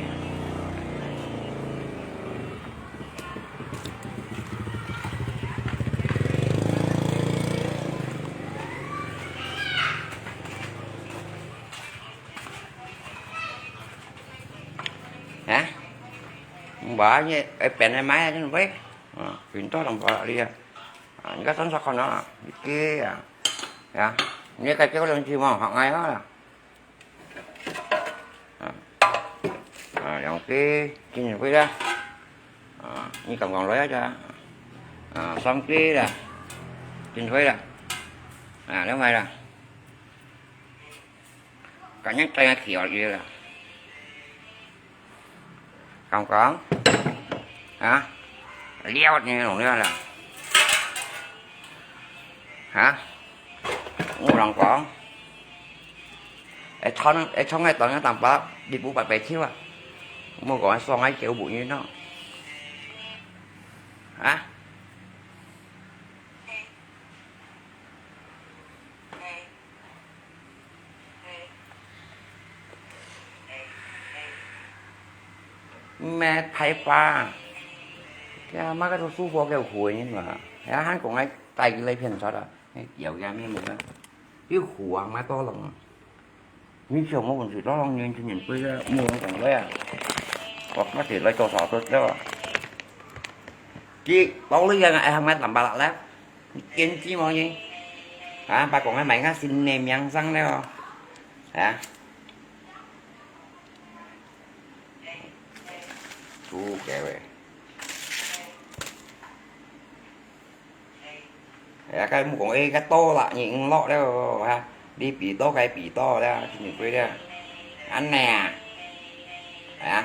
Hả? Mbak ni, eh, pen eh, mai ni, weh. Ha, pintar nampak dia. Ha, ni kan sang sakon ah. Iki, ya. Ya. Ni kai kau lang cuma hak ngai ah. Ha. Ha, yang ti, chin weh dah. Ha, ni kang kang loy aja. Ha, sang ti dah. Chin weh dah. Ha, leo ngai dah. Cả những tay kia gì là. Không có. Hả? Liêu như lòng liêu là. Hả? Ngu lòng có. Ê, thon, ê, thon ngay tao ngay tao bá, đi bú bạc bè chiếu à. Mua gọi xong ngay kiểu bụi như nó. Hả? Mẹ thái pa. Cái má cái thu xu phô cái hùi như mà. Hả, hán cũng ngay tay cái lấy phiền sao đó. Cái kiểu cái mẹ mua đó. Cái hùa má to lòng. Như chiều mua quần sự đó lòng nhìn nhìn tôi mua lòng lòng đấy à. Hoặc có thể lấy cho thỏ tôi đó. Chị, tao lấy cái này hàng mét làm ba lạ lắm. Kiến trí mong gì? Hả, bà cũng hay mày ngắt xin nêm nhang răng đấy không? Hả? Chú kẹo vậy. Hả, cái mua cũng ê cái to lạ nhị lọ đấy ha. Đi bị to cái bị to đấy, thì mình quên đấy. Ăn nè. Hả?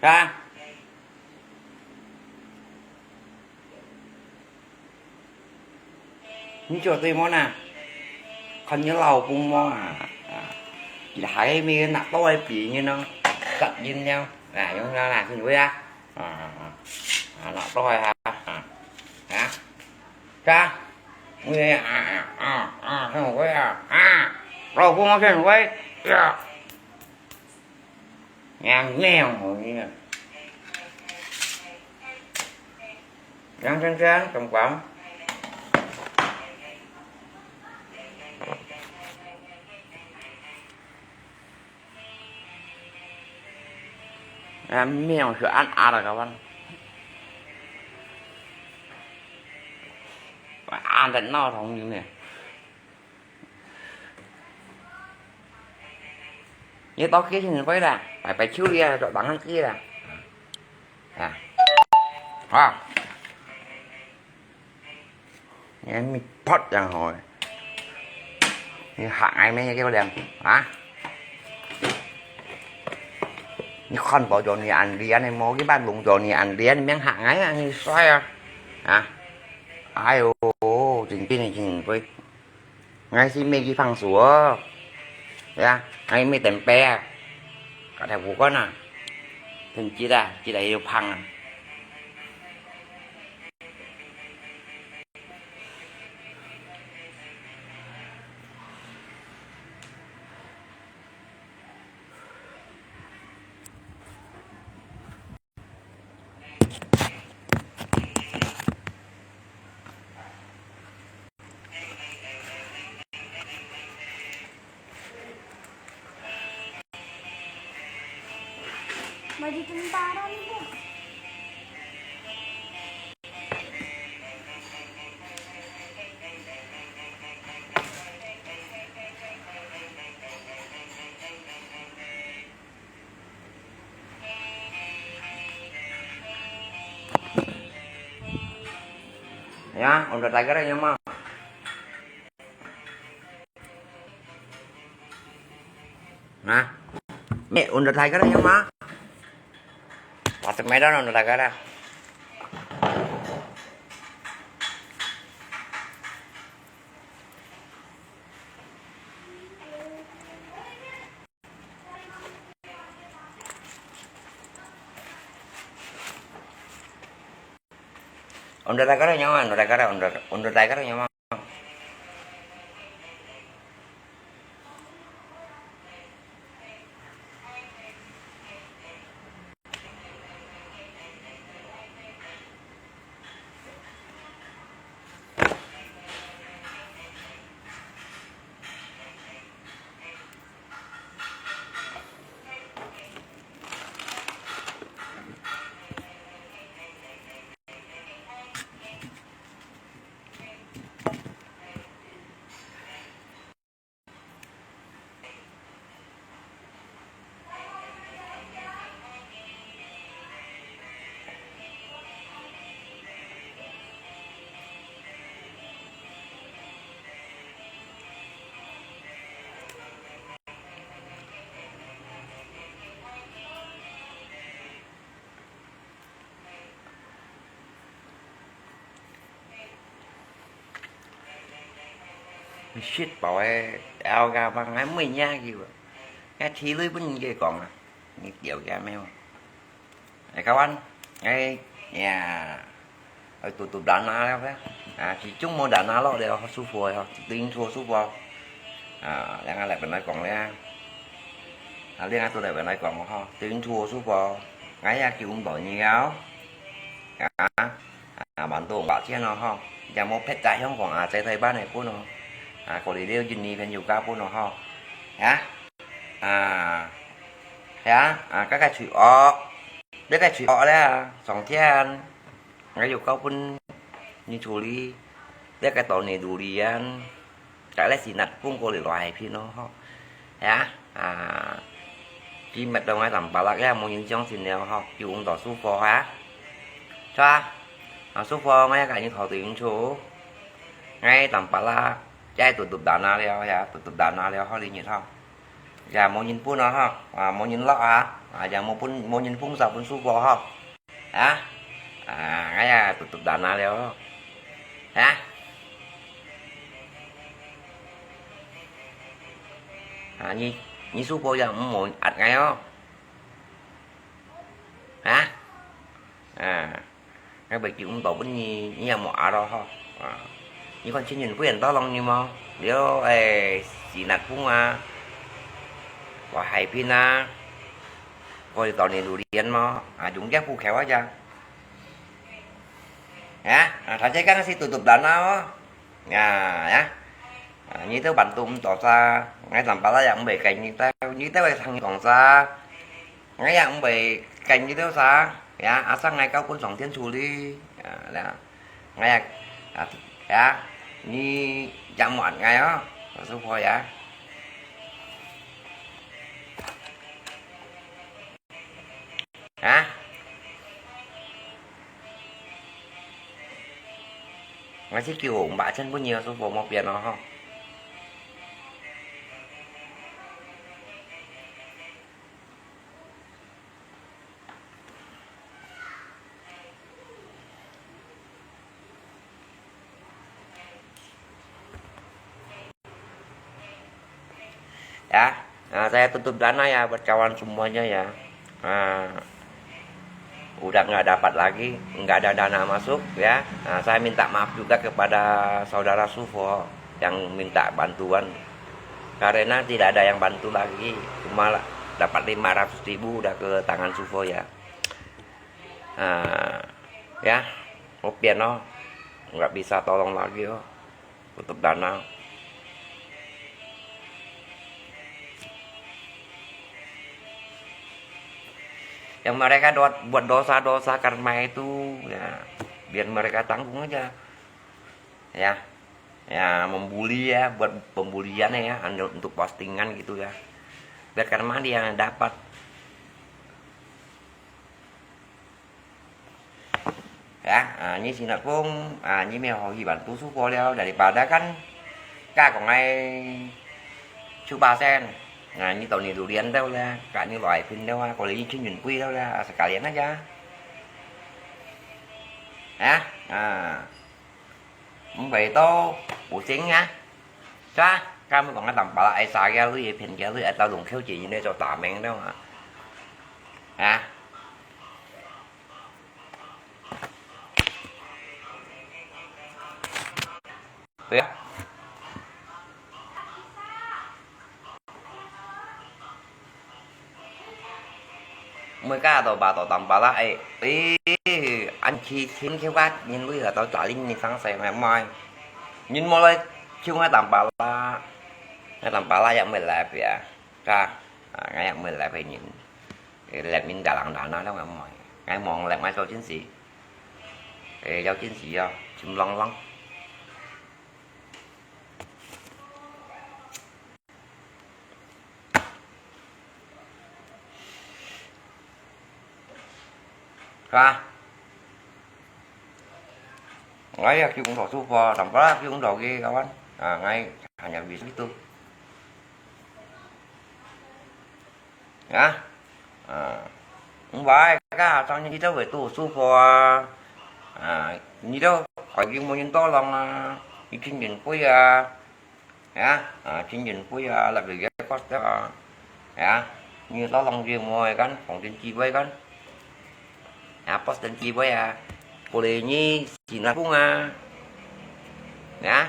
Ra. Ni cho tôi món à. Còn nhớ lầu cũng món à. À. Chỉ là hai mươi nạp tôi bị như nó. Cặp nhìn nhau. À, giống như là xin vui á. À, à, à. À, nạp tôi hả? À. Hả? Ra. Ui, à, à, à, à, không có à. À. Rồi, cũng không xin vui. Dạ. Ngang ngang rồi nha. Ngang chang chang, chong quang. À, mèo sửa ăn à là các bạn. Ăn đến no không như này. Nhớ tao kia xin quay là phải phải chiếu đi à, rồi đắng ăn kia là. À. Ha. Nhớ mi pot yang hỏi. Như hạng ai mấy cái có đèn. Hả? Như con bỏ cho ni ăn đi ăn này, mua cái bát lùng cho ni ăn đi ăn miếng hạng ai à, như xoay à. Hả? Ai ô, chính cái này chính quay. 𠊎係乜去放手哦。呀，𠊎乜等白啊。搞條烏干啊。等急啊，急啊又胖啊。 May di tentara ni, Bu. Ya, unda tagara ya ma. Nah, me unda tagara ya ma. Pasok medan unda tagara. Unda tagara nyawa, unda tagara, unda, unda tagara nyawa. Shit，寶貝，L个吧，還沒人叫啊。該體內不能給講啊，你了解沒有？哎，kawan，哎呀，哎，tutup dana了啵？啊，始終無dana落了，好舒服哦，對應出好舒服哦。啊，兩個來本來講了，啊，兩個都來本來講哦，吼，對應出好舒服哦。哎呀，叫毋到你哦。啊。 啊，萬多五百千咯吼，也無別个香港啊，在台灣个分哦，啊，過來了印尼朋友家分咯吼，啊，啊，啊，啊，該个最惡，這个最惡了，上天，𠊎有交分你處理，這个到你處理啊。 Kak leh sinat pung ko leh lo hai phin no ho. Ya, ah, kimet lo ngai tam palak ya, mo yin siang sin leo ho, kiu ung to su fo ha. Chua, ah, su fo ngai ka ni thau tu yin chu. Ngai tam palak, ya tutup dana leo ya, tutup dana leo ho li nyit ho. Ya mo yin pun no ho, ah, mo yin lo ha, ah, ya mo pun, mo yin pung sa pun su fo ho. Ha? Ah, ngai ya tutup dana leo. Ha? Ah, ni, ni su fo ya mo at ngai ho. Ha? Ah, ngai bai kiu ung to pun ni, ni ya mo at lo ho. Ah, ni kon chin yin pun to long ni mo. Leo, eh, sinat pung a. Wa hai phin a. Ko to ni lu lien mo. Ah, jung ya pu kheo a ya. Ya, ah, thai chai kang si tutup dana o. Ya, ya. Ah, ni teo ban tum to sa, ngai tam pala yang bai kai ni teo, ni teo bai thang kong sa. Ngai yang bai kai ni teo sa. Ya, asal ngai kau pun song tien chu li. Ya, ya. Ngai ya, ah, ya. Ni jang mo at ngai o. Su fo ya. Ha? Ngai si kiu ung ba chen pun ni su fo mo pian lo ho. Ya. Ah, saya tutup dana ya buat kawan semuanya ya. Ah, udah nggak dapat lagi, nggak ada dana masuk ya. Ah, saya minta maaf juga kepada saudara Sufo yang minta bantuan. Karena tidak ada yang bantu lagi, cuma dapat lima ratus ribu udah ke tangan Sufo ya. Ah, ya, 我变咯， nggak bisa tolong lagi 咯， tutup dana. Yang mereka do-, buat dosa-dosa karma itu, ya, biar mereka tanggung aja. Ya, ya, membuli ya, buat pembulian ya, anu, untuk postingan gitu ya. Biar karma dia yang dapat. Ya, ah, 你先來講，啊，你乜好去辦讀書過了，daripada kan，該講个出八仙，啊，你到你榴莲到了，該你來拼到啊，過來你青云贵到了，啊，sekalian aja. Ya, ah. Mbai to pusing ya. Sa, kamu kong atang pala ai sa ya lui, pin ya lui, atau lung kêu chỉ như này cho tả mình đâu hả? Hả? Hả? Mui ka to ba to tam ba la e. E, an chi chin ke wat, nyin lui ha to cha lin ni sang sai mai mai. Nyin mo lai chiu ngai tam ba la. Ngai tam ba la yak mui lai pia. Ka, a, ngai yak mui lai pia nyin. E, lek min da lang da na dong ngai moi. Ngai mong lek mai to chin si. E, yau chin si yo, chim long long. Ka. Ngai ya kiu ndo su po, tam pa kiu ndo ki kawan. A, ngai hanya bis itu. Ya. A. Mbai ka, tang ni kita we tu su po a. A, ni do, koi kiu mo yin to long a. Ikin yin pui a. Ya, a, chính quyền pui a, lặp được cái post đó a. Ya, như lo lòng riêng môi kan, phòng chính trị với kan. Ya, post chính trị với a. Cô lê nhi, xin là phung a. Ya,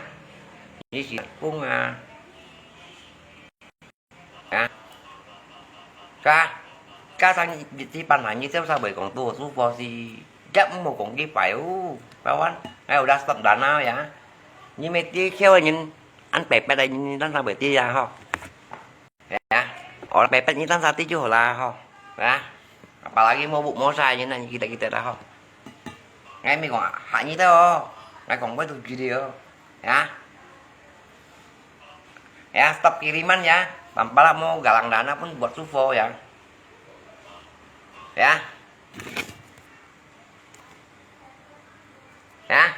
nhi xin là phung a. Ya. Ka, ka sang nhi, nhi, nhi, ban hài nhi, sao sao bởi công tu, su phó si, chắc không có công cái phải u. Bao an, ai, đã stop đàn nào ya. Nhi mê tí khéo nhi, ăn bẹt bẹt nhi, đang sang bởi tí ya ho. Ya. Ora bẹt bẹt nhi, đang sang tí chú hổ la ho. Ya. Apalagi mau bu mau sai nhi, nhi kita kita dah ho. Ngai mi kong, hak nhi tao. Ngai kong buat tu video. Ya. Ya, stop kiriman ya. Tampala mau galang dana pun buat su phó ya. Ya. Ya.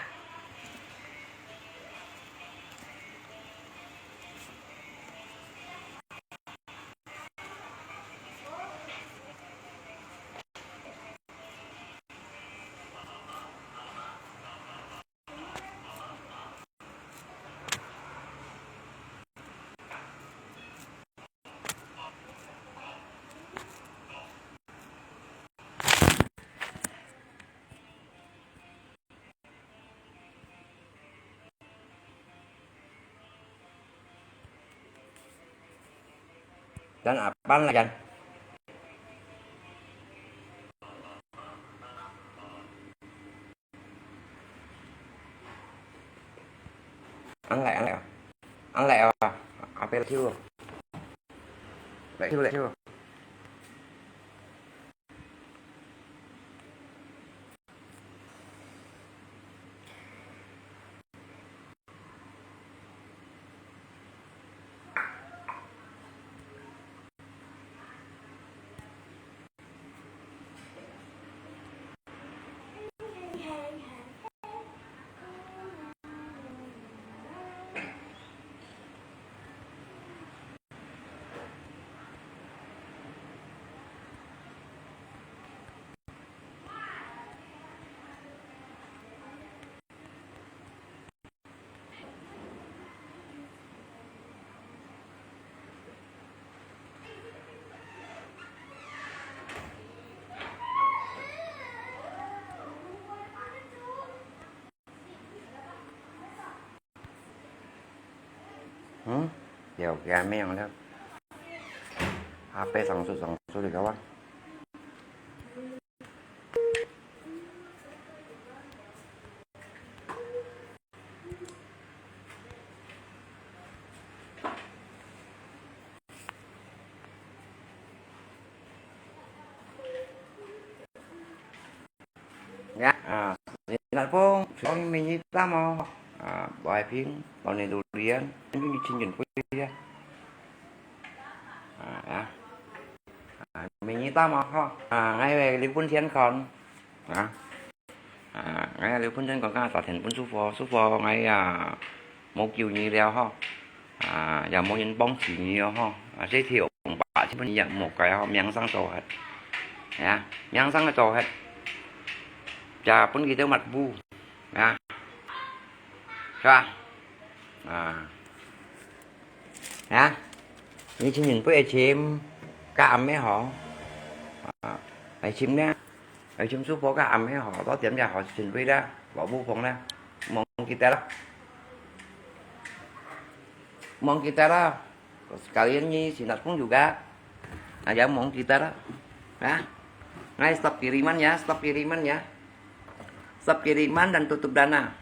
Dan apaan lah, Jan? Ăn lại, ăn lại à? Ăn lại à? Apa lẹ thiu? Lẹ thiu, lẹ thiu. 有个没有了。啊，背上手上手里个哇。Ya, ah, sinat pong, suami minyi tamo, ah, buai ping, tao ni durian, ini cincin pui ya. Ah, ya. Ah, minyi tamo ho. Ah, ngai wei li pun thian kon. Ah. Ah, ngai li pun thian kon ka sa thian pun su fo, su fo ngai ya. Mô kiu nyi liao ho. Ah, ya mô yin pong si nyi ho. Ah, se thiu ba chi pun ya mô kai ho, miang sang cho het. Ya, miang sang cho het. Ja pun ki teu mat bu. Ya. Sa. Ah. Ya. Ni chin yin pui ai chim. Ka am me ho. Ah, ai chim ne. Ai chim su po ka am me ho. To tiam ya ho chin pui da. Lo bu phong da. Mong kita la. Mong kita la. Sekalian ni sinat pun juga. Aja mong kita la. Ya. Ngai stop kiriman ya, stop kiriman ya. Stop kiriman dan tutup dana.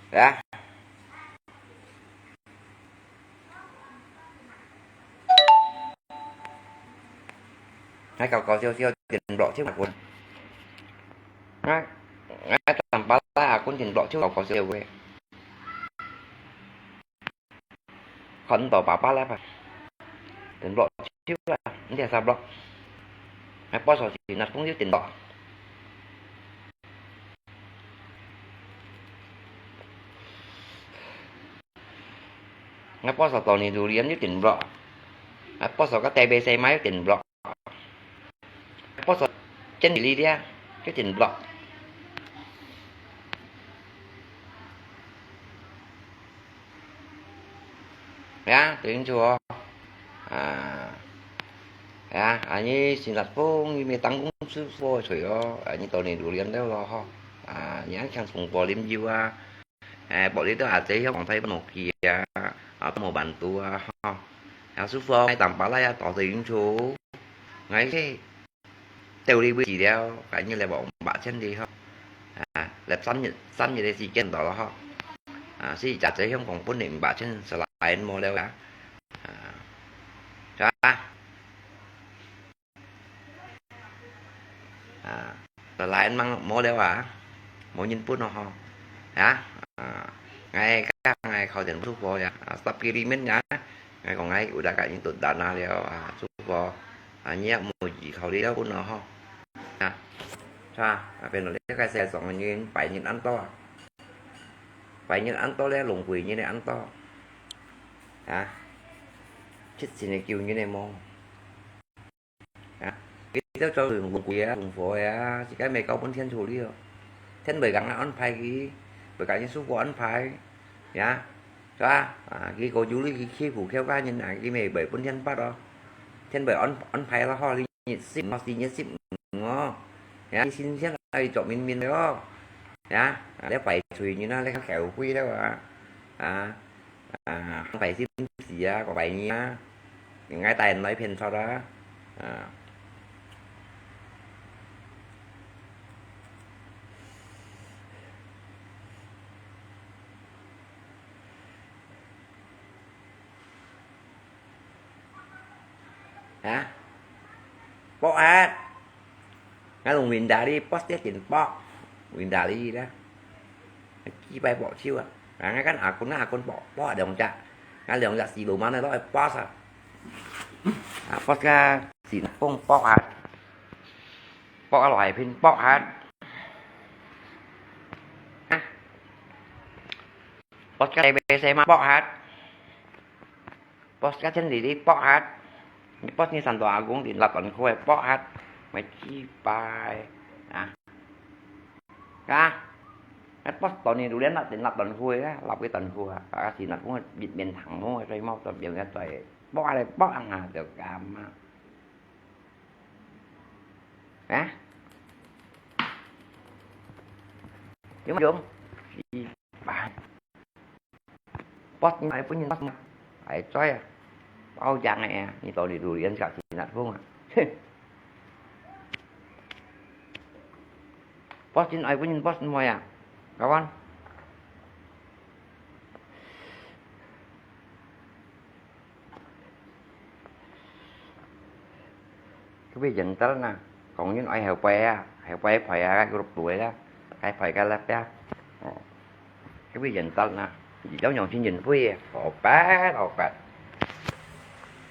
Ya. Hai kau kau siu siu tiền blok siu akun. Hai, hai tam pala akun tiền blok siu kau kau siu we. Kon to papa la pa. Tiền blok siu la, ndia sa blok. Hai po so si nat pung siu tiền blok. Ngai po so to ni durian yu tin blok. Ngai po so ka te be se mai yu tin blok. Ngai po so chen li dia yu tin blok. Ya, tuing chu. Ah. Ya, ani sinat pung ni me tang kung su fo chui o. Ani to ni durian deu lo ho. Ah, ni an chang sung po lim yu a. Eh, pok li to a zai hiong kong thai pano kia, a pano bantu a, ha. Ya su fo ngai tam pala ya to se yun chu. Ngai se teu li bui liao, kai ni le bok ba chen di ha. Ah, lep san ni, san ni le si ken to lo ha. Ah, si cha zai hiong kong pun ni ba chen sa lai mo leo ya. Ah. Cha. Ah, lai mang mo leo a, mo yin pun no ho. Ya, ah, ngai ka ngai khau tian su fo ya, ah, stop kiri men ya. Ngai kong ngai u da ka yin tut da na leo, ah, su fo. Ah, nyak mo yi khau leo pun no ho. Ya. Cha, ah, pen lo le kai se song yin, pai yin an to. Pai yin an to le, long kui yin an to. Ya. Chit sin kiu yin mo. Ya, kita cho lùng quỷ ya, lùng phổ ya, chỉ cái mày câu bốn thiên thủ đi. Thiên bởi gắng ăn phải kì, bởi cả những số của ăn phải. Ya, cho à, kì có du lịch kì khi phủ khéo cá nhân à, kì mày bởi bốn thiên bắt đó. Thiên bởi ăn, ăn phải là ho li nhiệt sip, nó xì nhiệt sip ngó. Ya, kì xin thiên ai cho mình mình đó. Ya, à, để phải suy như nó, để khéo quỷ đó à. À, à, ăn phải xin xì ya, có phải nhỉ? Ngai tai nói phiền sao đó. À. Hả? Pok hat. Ngai lùng win dari pos dia kin pok. Win dari đó. Chi pai pok chiu à. Ngai kan akun na akun pok pok dong cha. Ngai dong cha si lu mana đó pos à. À, pos ka si na pung pok hat. Pok a lòi phin pok hat. Ha? Pos ka lòi bê se ma pok hat. Pos ka chen li li pok hat. Pos ni san to a gung din lap an khue pok hat. Mai chi pai. À. Ka. 啊，剝斷个，榴槤搦，搦斷開啊，搦佢斷開啊，啊，是那講一面通風啊，所以無斷邊个在，剝下來剝下就咁啊。啊？有無用？是吧？剝，愛分人剝，愛嘴啊，包樣个啊，你到底榴槤搦去那風啊？哼！ 剝真愛分人剝妹啊，各位。佢會認得啦，講人愛後背啊，後背皮啊，該個背啊，該皮該粒啊。哦。 佢會認得啦，而家用先認灰啊，好白好白。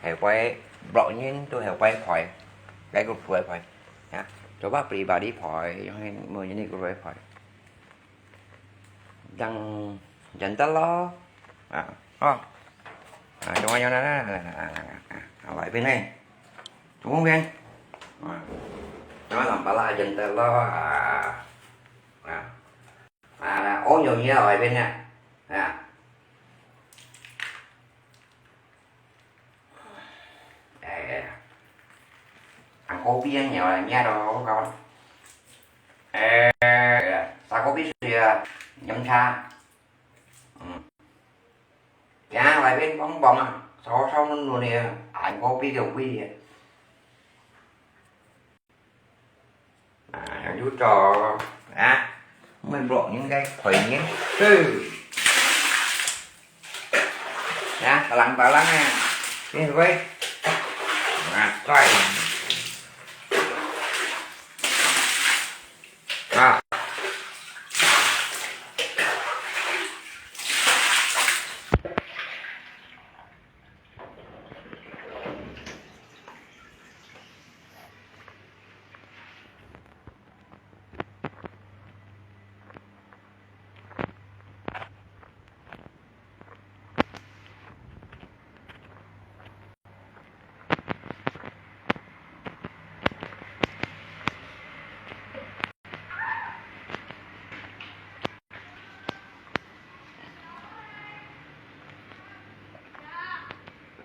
後背，block人都後背皮，該個背皮，啊，coba pribadi皮，用每人个個背皮。正認得咯，啊，哦，啊，仲有呢，啊，啊，啊，啊，來一遍呢，中間，啊，仲有兩把啦，認得咯，啊，啊。 啊，哦，有你啊，外邊啊，啊。哎，ăn kopi啊，你啊，你啊，都好。哎，茶 kopi水啊，飲茶。嗯。行，外邊放放啊，燒燒暖暖个，ăn kopi就可以。 啊，有做啊，毋會落應該退呢。對。啊，打冷打冷啊，因為啊，對。啊。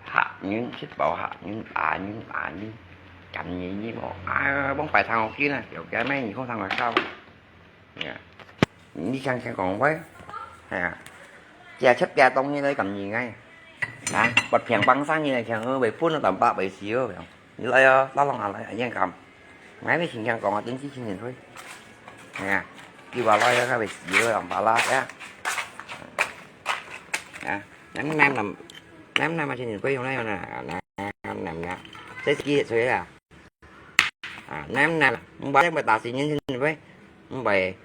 客人，食飽客人，啊人，啊人，今日你無，啊，往擺上學期呢，有个咩你好上學校。 呀，你想想講話，係啊，這七八冬你來咁樣个，啊，不平幫上你來聽，會分到兩百會死哦，你來哦，老long啊來，恁樣咁，𠊎咪先聽講啊，登記青年會，係啊，佢話來啊，佢會死哦，兩百啦，呀，啊，nem nem nem nem nem啊，青年會用來用啊，nem nem nem，這是幾歲啊？ 啊，nem nem，毋會，毋會打死人，毋會，毋會。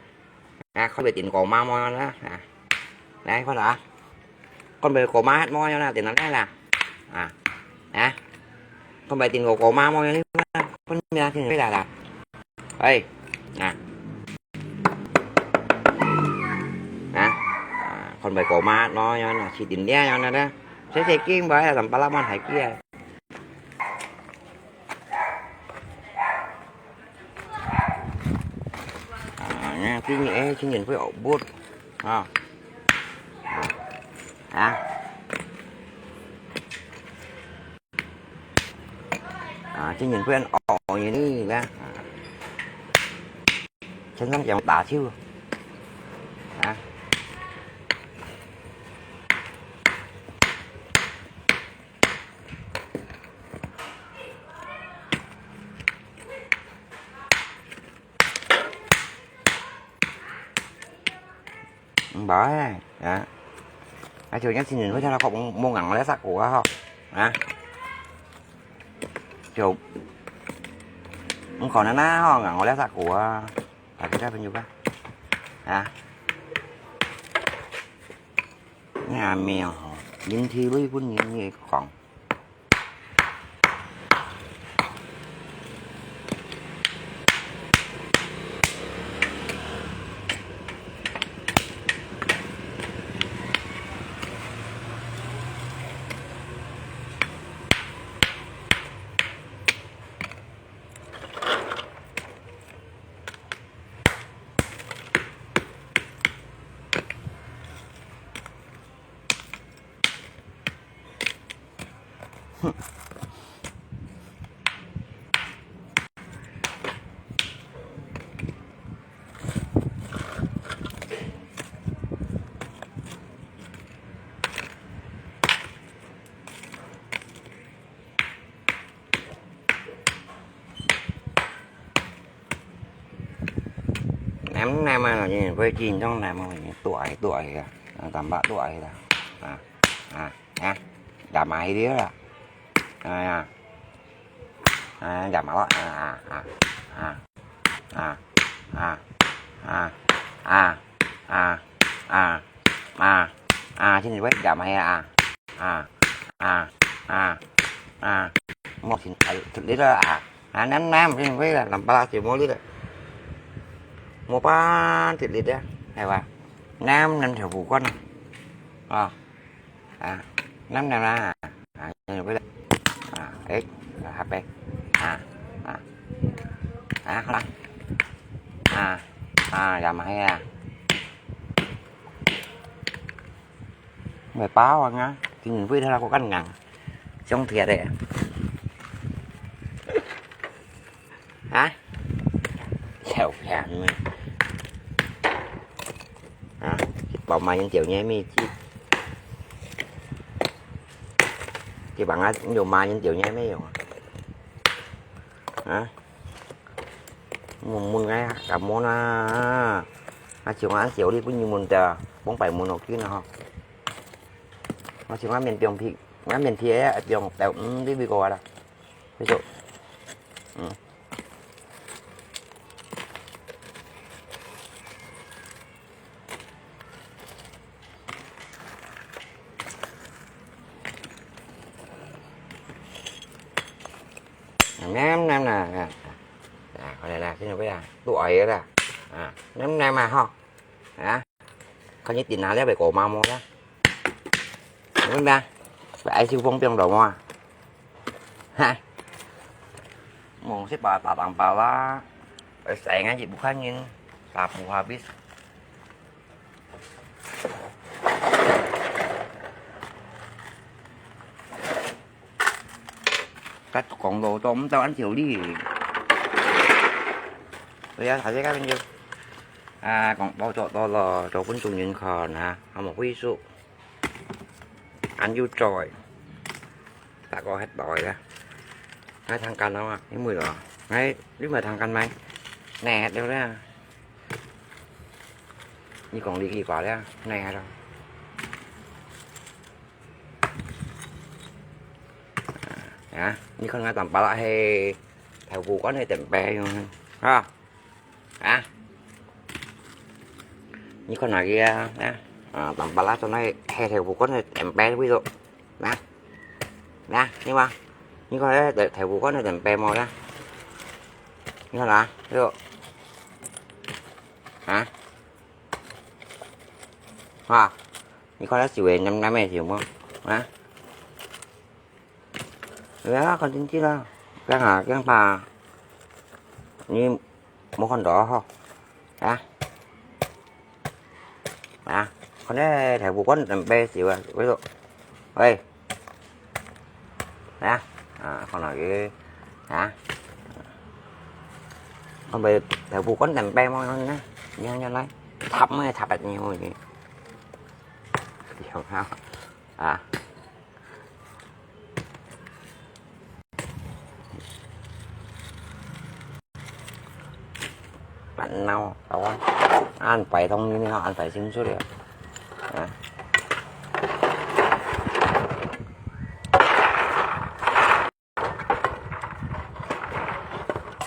啊，看會電過麻木啦，啊，來看啊，看會過麻木啦，電腦來啦，啊，啊，看會電過過麻木啦，看咩啊，天來啦，哎，啊，啊，啊，看會過麻木啦，去電了啦，這些經過啊，咱巴拉曼還記啊。 啊，呢，今日，哎，今日會學bút，啊。啊。啊，今日會學呢，啊。 先生講打手。啊。毋會，啊。啊，就像新人會聽到講，無，無硬个殺過啊，吼，啊。 就，毋可能啦，吼，硬个了殺過啊，大家朋友吧，啊，你阿妹吼，人體內分人个講。Nắm nắm à, nhìn với chín trong nắm à, nhìn tuổi tuổi à, à, tầm bạ tuổi à, à, à, à, đã mà hay đi à, à, à, à, đã mà à, à, à, à, à, à, à, à, à, à, à, chín với đã mà hay à, à, à, à, à, một chín thấy thực lý đó à, à, nắm nắm chín với là tầm bạ là chỉ mua đi đấy. Mua bán thịt lịt á, hay là năm năm theo vụ con à, à, năm năm là à, như vậy là à, x là h p à, à, à, không lắm à, à, giờ mà hay à, mười bao à, ngá thì mình vui thôi là có căn ngắn, trong thiệt đấy. Hả? Chèo phèn mày. Hả? Bảo mày nhân tiểu nhé mày chứ. Chứ bằng á, nhiều mà nhân tiểu nhé mày rồi. Hả? Mùn mùn ngay, cả món à. Á chiều ăn chiều đi cũng như mùn tờ, bóng bảy mùn ổ kia nào. Á chiều ăn miền Trung thì, ăn miền thì á, Trung tèo, ừ, đi bị gọi là. Ví dụ. Ừ. Ném ném nè, à, à, coi này nè, xin lỗi à, tuổi rồi nè, à, ném ném mà ho, à, coi như tiền nào đấy phải cổ mà mua đó, đúng không ta? Phải ai siêu phong trong đầu mà, ha, mong xếp bà bà bằng bà lá, phải xài ngay chị bukhan nhìn, bà phù hợp biết. Cắt cọng đồ cho ông tao ăn chiều đi. Bây giờ thả dây cắt bên dưới. À, còn bao trọ to là cho quân chủ nhân kho nè, không một quý số. Ăn du trọi. Ta có hết đòi đó. Ngay thằng canh đó, cái mùi đó. Ngay, lúc mà thằng canh mày. Nè, đâu đó. Như còn đi đi qua đó. Nè đâu. Hả? Như con ngay tầm bả lại hay theo vụ có này tầm bè luôn. Ha? Hả? Như con này kia, hả? À, tầm bả lại cho nó hay theo vụ có này tầm bè ví dụ. Nè. Nè, nhưng mà. Như con này theo vụ có này tầm bè màu đó. Như con này, ví dụ. Hả? Ha? Như con đã chịu năm năm này chịu không? Hả? Ơ, con tin chứ đó. Cái hả, cái hả. Như một con đó ho. Hả? Hả? Con đấy thầy vụ quán tầm bê xíu à. Ví dụ. Ê. Hả? À, con nói cái. Hả? Con bị thầy vụ quán tầm bê mà nó nè. Nhăn nhăn lấy. Thập mới thập bạch nhiều gì. Hiểu không? À. Bạn nào, tao á. Ăn phải thông như thế nào, ăn phải xin số điện. À.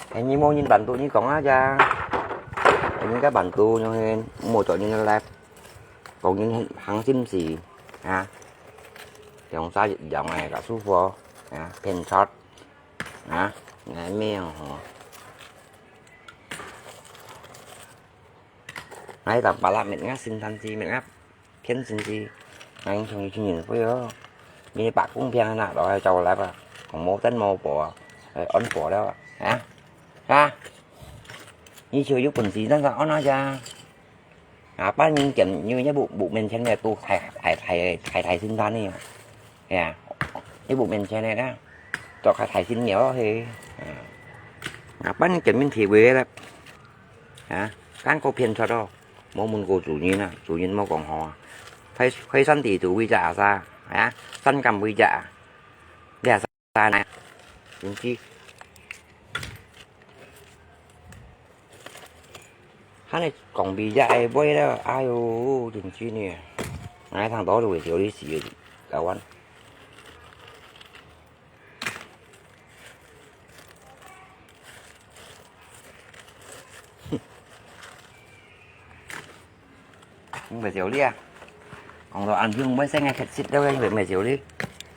Thế như mô nhìn bản tụ như cổng á cha. Thế những cái bản tụ như thế, mua chỗ như thế này. Cổng như thế, hàng xin xỉ. À. Dòng xa dòng này cả số phố. À, pin short. Hả? Ngài mèo hả? Nãy tao bà lạ mệt ngắt xin than chi mệt ngắt. Phiến xin chi. Nãy không như nhìn với đó. Như bạc cũng phiang nè, đó châu lại bà. Còn mô tấn mô bộ. Ôn bộ đó. Hả? Hả? Như chiều giúp quần gì đó sao ôn nói cha. À, bác nhân chậm như nhớ bộ, bộ mình xem này tụ thải, thải, thải, thải, thải xin than đi. Nè, cái bộ mình xem này đó. Cho khai thải xin nhiều thì. À. À, bác nhân chậm mình thì về đó. Hả? Cán có phiền sao đâu. Mô môn cô chủ nhân à, chủ nhân mô còn họ. Khai, khai sẵn thì tụ vi trả xa. Hả? Sẵn cầm vi trả. Để xa này. Chính trị. 還係講比較愛買了，哎喲，真係呢。𠊎聽到都會笑你死个，台灣。毋會笑你啊！講到恁樣，毋會使𠊎客氣了，毋會笑你。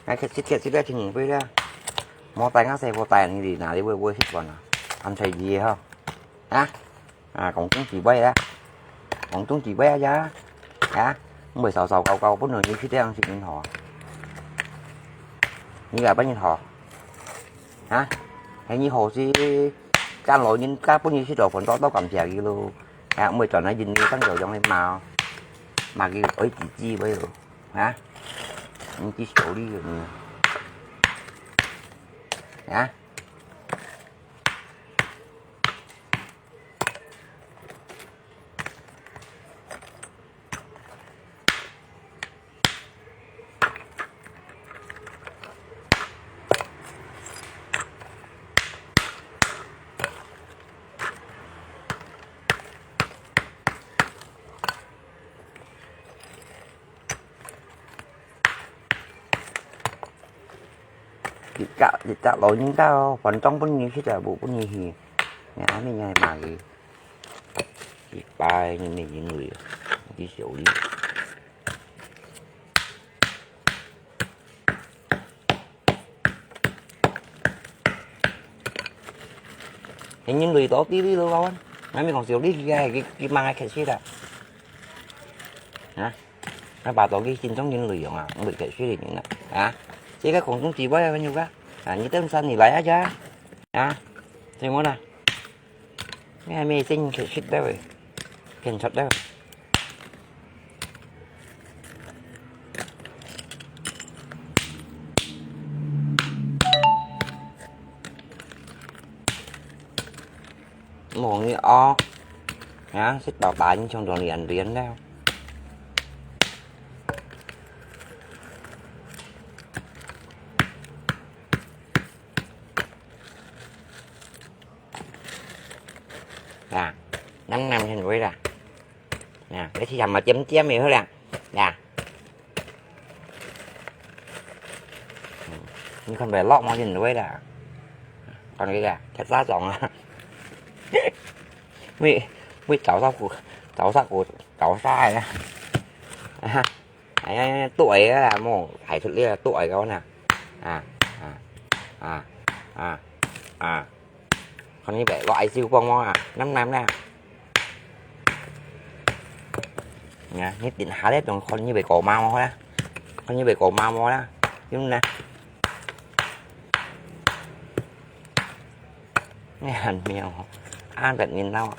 𠊎客氣客氣了，聽毋會了。莫帶𠊎細婆帶你去哪裡會會習慣啊？恁細意吼，啊？ 啊，講中指尾啊，講中指尾啊呀，啊，毋會燒燒搞搞，分人去這樣食銀河。你也分人好，啊，係你好是，干老人家分人食到飯多多感謝佢咯，啊，毋會轉來人你當有用的罵哦，罵佢愛自己尾咯，啊，你去修理人，啊。 一隻，一隻老人家哦，反正分你食就無分你去。你阿妹你還罵佢，一擺你沒人類，你去修理。你人類到底你老闆，你還沒講修理佢，佢，佢罵𠊎客氣啦。啊？ 𠊎巴到佢心中人類用啊，毋會客氣个人啊，啊，這個空中之外啊，朋友啊，啊，你等下你來啊，啊，怎麼啦？你還沒真客氣的喂，騙出的喂。 無你哦，啊，食飽飽，你像做連連了。啊，冷冷很味啦。啊，你試下嘛，尖尖的好了，啊。 你看袂落毛巾位啦，看這個，太沙腫啊！會，會找到骨，找到骨，找到啊！啊，哎呀，對啊，莫排出來，對个呢，啊啊啊啊啊！ 看你別落愛燒光光啊，淰淰啦。啊，你等下咧，等看你會過麻木啦，看你會過麻木啦，用啦。你很妙哦，啊，別人鬧啊。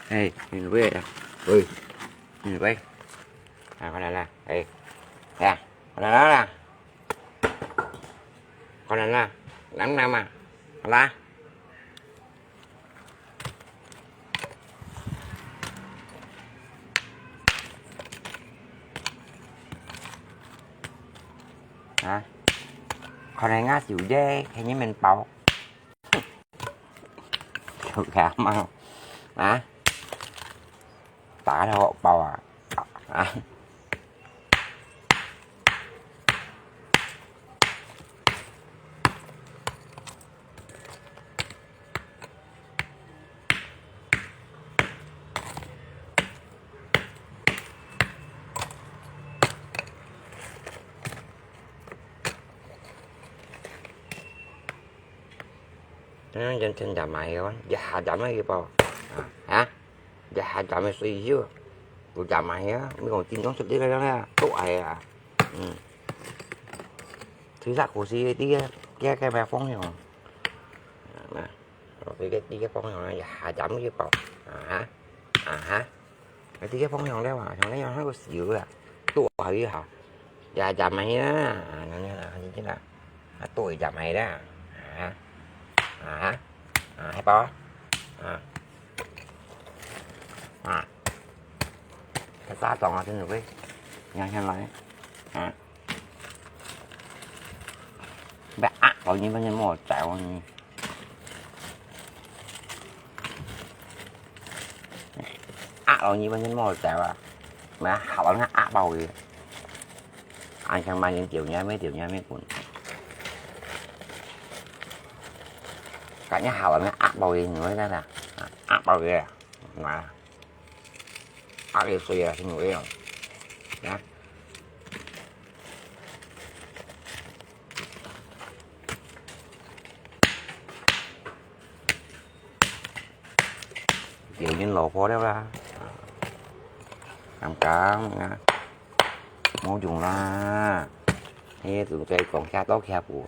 哎，你喂啊，喂，你喂，啊，過來啦，哎，哎呀，過來啦，過來啦，冷冷嘛，好啦。 啊，看人家小姐，看你們包。小家嘛，啊，打到包啊，啊。 嗯，真真假买个，一下假买一包啊，啊，一下假买水酒，不假买啊，你讲京东出这个了，都爱啊，嗯，推啥股市这个，这个买方向，啊，这个这个方向啊，一下假买一包，啊哈，啊哈。 啊，這個方向了啊，像恁樣還有少啊，剁下去哈，也也买啦，啊，那那那那，啊，剁也买啦，啊啊啊，还包啊，啊啊，他咋装啊？真的会，你看看来，啊，不要啊，老年发现没有在哦你。 鴨咯，你本身無走啊，買鴨卵个鴨包个，啊，像買人條命咩條命咩滾，感覺鴨卵个鴨包个，你會看看，啊，鴨包个啊，買啊，鴨个水啊，先有用，啊。 條人老婆了啦，感覺啊，無用啦，嘿，就再講下到下步。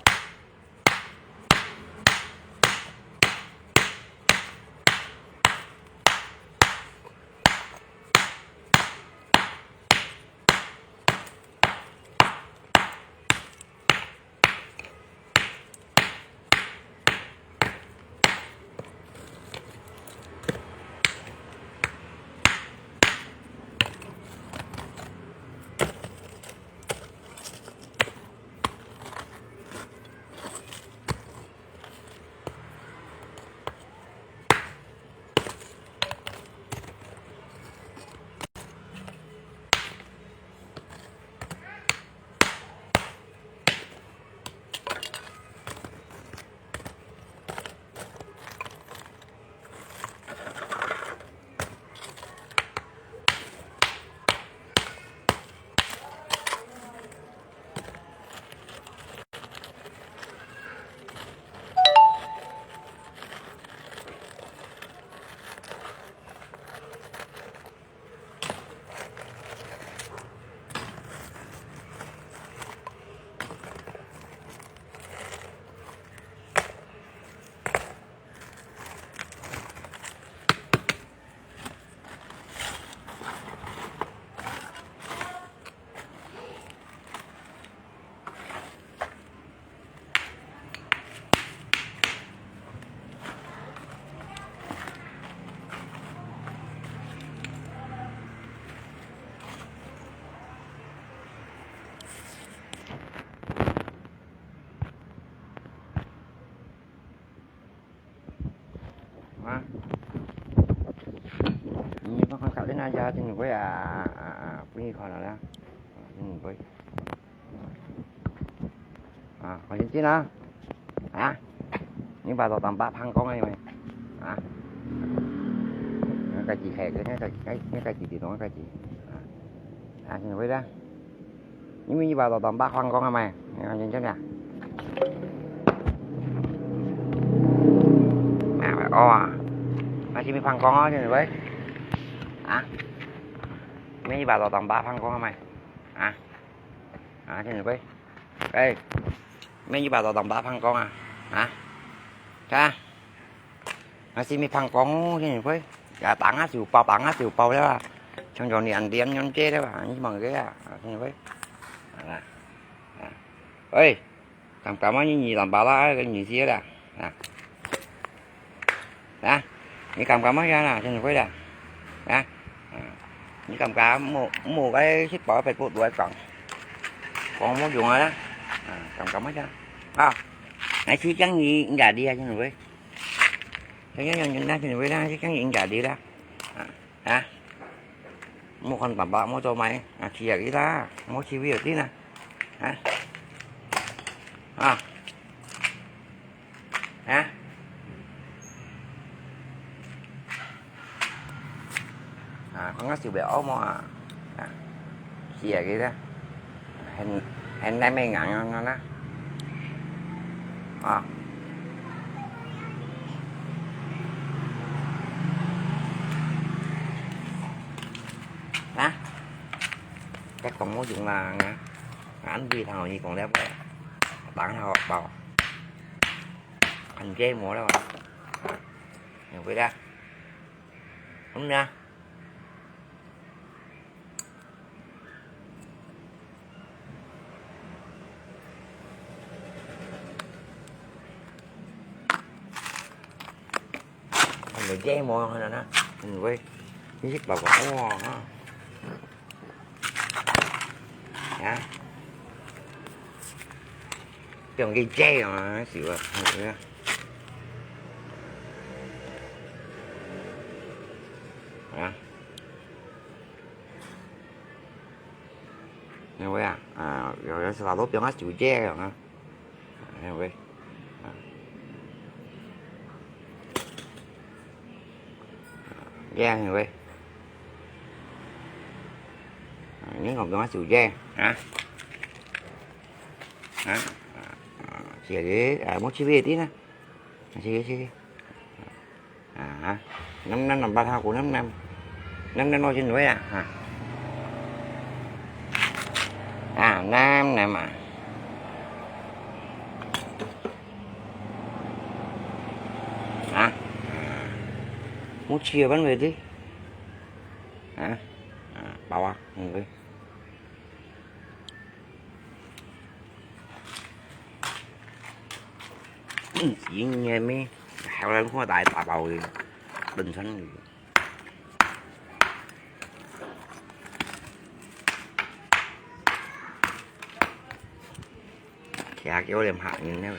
啊，你看看搞定那家，真会啊，啊啊，不易看了啦，真会。啊，快点进啊！啊，你把老板把胖光了没？啊，那个几开，那个几开，那个几点钟，那个几啊，啊，真会的。 你们一把刀当把黄光啊买，你看真正的。哎，哦啊，那是没黄光哦，真的喂。啊，你们一把刀当把黄光啊买，啊，啊，真的喂。哎，你们一把刀当把黄光啊，啊，看。 啊，係咪放光哦，現在會，啊，打啊就爆，打啊就爆了啊，像像兩點兩點了啊，你望个啊，啊，現在會，啊，啊，喂，敢敢啊，你二三八啦，个二四啦，啊，啊，你敢敢啊，呀啦，現在會啦，啊，啊，你敢敢，莫莫个去包白骨來講，講無用啊，啊，敢敢啊，呀，啊，來去講你，你家己啊，現在會。 哎呀呀，人家真會啦，這樣人家的啦。啊，啊，莫看爸爸，莫做買，啊，去啊去啦，莫去為了啦。啊，啊，啊。 啊，講个受不了惡魔啊，啊，死啊佢个，很很難命啊，啊，啊，啊，啊，該講無用啦，啊，俺對頭你講了，打好包，很寂寞了，啊，有回來。 嗯呀。你這無可能啊，你會，你去包包，哇，啊，啊，不用去這樣啊，是吧？啊，你會啊，啊，有人是老多不用啊，就這樣啊。 Anyway. Yeah, anyway. Ini ngomong aja ya, ha? Ha? Sige, ah, mau sige din ah. Sige, sige. À, năm năm năm ba thao của năm năm. Năm năm nói xin với à. À. À, năm năm à. À. À. Muốn chia bánh về đi. À. À, bảo à. Ừ. Yên nghe mi, heo lên khua đại tà bầu đi. Bình thân đi. Khá kéo liềm hạ nhìn nè.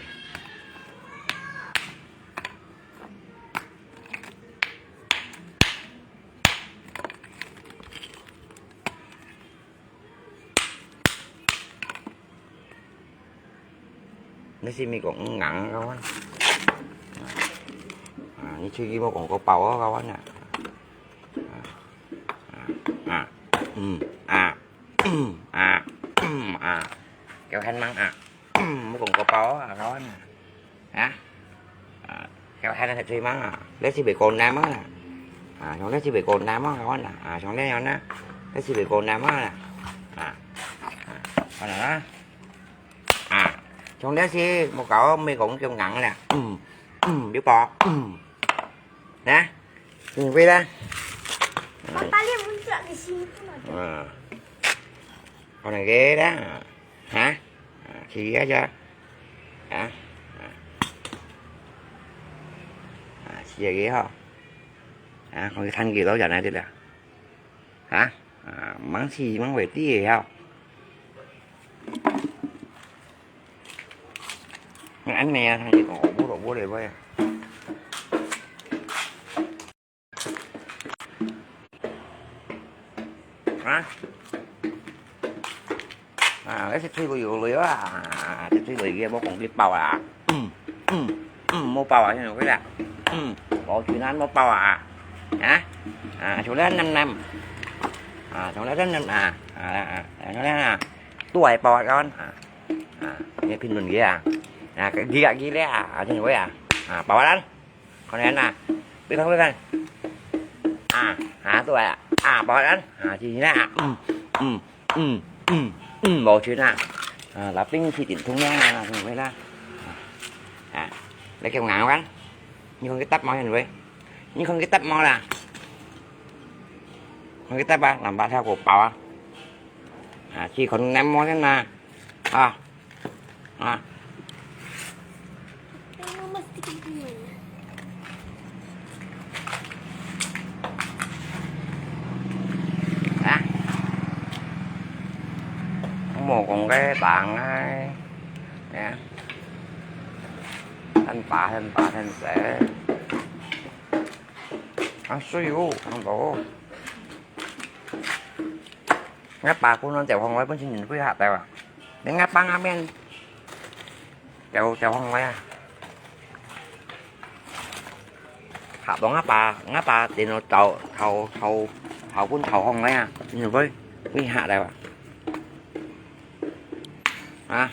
Nè si mi kong ngang kawan. À, ni chui ki mo kong ko pao kawan à. À, à, ừm, à, ừm, à, ừm, à. Kéo hên măng à. Ừm, mo kong ko pao kawan à. Hả? À, kéo hên là chui măng à. Lẽ si bị kong nam á. À, trong lẽ si bị kong nam á kawan à. À, trong lẽ yon á. Lẽ si bị kong nam á. À, à, kawan à. À, trong đấy si một cậu mì cũng kêu ngắn nè. Ừm, ừm, biết bò. Ừm. Nè. Nhìn quay ra. Papa lihat muncul di sini pun ada. À. Con này ghê đó. Hả? À, si á chứ. Hả? À. À, si ghê hả? Hả? Con cái thanh gì đó giờ này đi là. Hả? À, mắng si mắng về tí gì không? Anh nè, thằng gì còn bố đồ bố đi với. Hả? À, cái xếp suy của Dũng rồi á, xếp suy rồi kia bố còn đi bao à? Ừ, ừ, ừ, mua bao à, cho nó cái là. Ừ, bỏ chuyện anh mua bao à? Hả? À, số đó năm năm. À, số đó rất năm à. À, à, à, số đó à. Tôi bao à con. À, à, nghe phim mình kia à. À, cái gì à, gì đấy à, à, cho nó cái à. À, bao à. Con này nè, biết không, biết không? À, hả, tôi à, à, bỏ ăn, à, gì nè, à, ừm, ừm, ừm, ừm, ừm, bỏ chuyện à. À, là pin thì điện thoại nha, là người nè. À, lấy cái ngáo ăn. Nhưng không cái tắp máu như vậy. Nhưng không cái tắp máu là. Không cái tắp à, làm ba theo của bảo à. À, chỉ còn năm món thế nè. À. À. Hả? Không một con cái bạn ấy. Nè. Thanh pá, thanh pá, thanh sẽ. Ăn suy u, không đủ. Ngã ba cũng nói chèo hông ấy, vẫn xin nhìn quý hạ tèo à. Để ngã ba ngã men. Chèo, chèo hông ấy à. Hạ đó ngã ba, ngã ba để nó chèo, thầu, thầu, thầu cũng chèo hông ấy à. Nhìn với, quý hạ tèo à. Hả?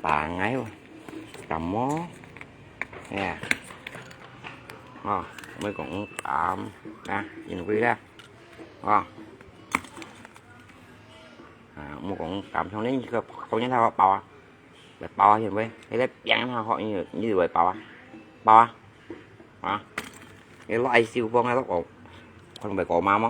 Pá ngáy ôi. Chấm mó. Nè. Ờ, mới cũng tám. Nè, nhìn quý ra. Ờ. À, mới cũng tám xong đến không nhớ thao bao à. Là bao hiền với. Thế đấy, piang thao họ như, như vậy bao à. Bao à. Hả? Cái lọ ai siêu phong hay lắm. Còn phải có mà mà.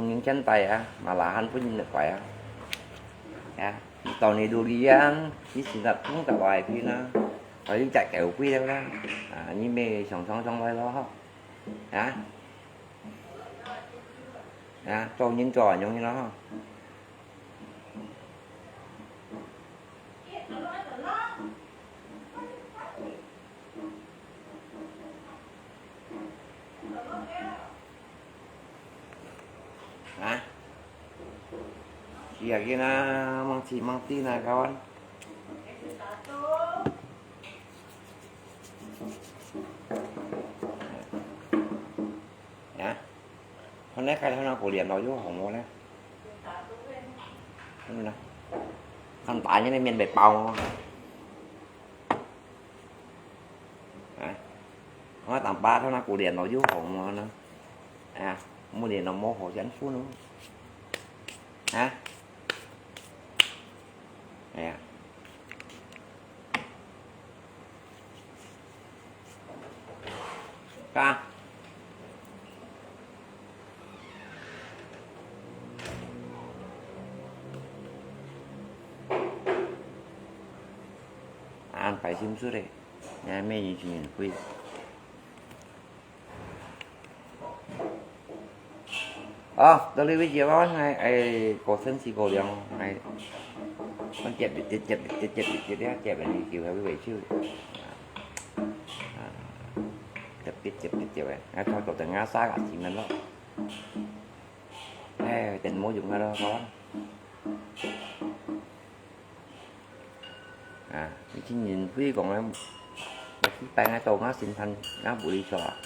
中人牽帶啊，嘛拉漢分人个拐啊。啊，你到你肚里啊，你現在碰到外邊啊，好像隻狗鬼了啦。啊，你乜想想想來咯吼。啊？啊，做人做恁樣咯吼。 啊？Siap gin啊，吂試吂知哪，kawan。啊？看那个，看那个脸咯，又紅了呢。嗯呐，看打人的面被包哦。 啊，我當巴他那个臉咯又紅了呢。啊，我臉都摸好像funny哦。啊，哎呀，啊。 恁擺心術咧，你還沒人情人會。哦，到這位結婚，哎，哎，過生死過量，哎，我接接接接接接接接，接你就還會回去。啊，接接接接接，哎，他搞得俺仨个心了咯。哎，等無用了咯，好啊。 啊，以前人會講啊，我去拜啊，到啊神壇啊，無理錯啊。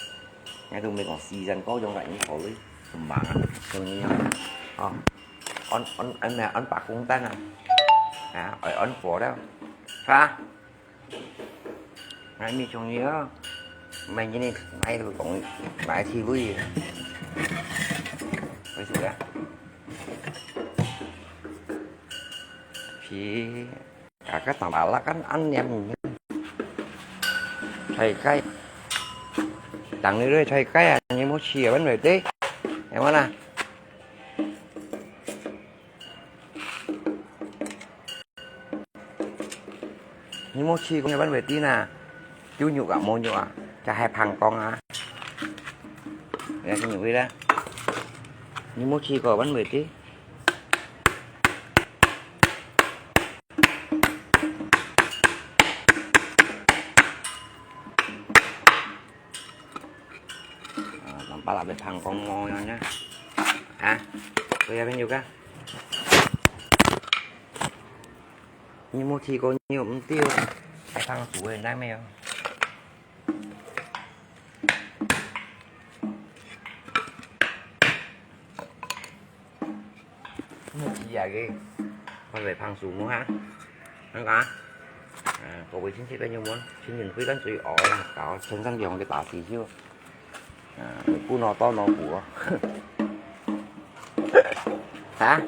啊，都毋係講時辰到用个，你考慮，毋忙啊，像你啊，哦，安安安咩安白公單啊，啊，愛安火了，哈？啊，你像你啊，買你買个講买去位，為什麼啊？皮。 Kakak tambah lah kan an niam ini. Chai kai. Tang ni doi chai kai ah, ni mo chi wan wei te. Yang mana? 你無試過，你仰會知呢？有肉啊，無肉啊，就係膨光啊。你看這肉味咧，你無試過，仰會知？啊，nampak啦，會膨光光樣呢。啊，佢有片肉啊？你無試過，你又毋知哦。愛膨酥个，你知無？ 你試下个，看來膨酥無哈？恁樣啊？啊，各位親戚朋友們，請你們回轉水哦，搞成長用个大地球。啊，不腦到腦補哦。啊？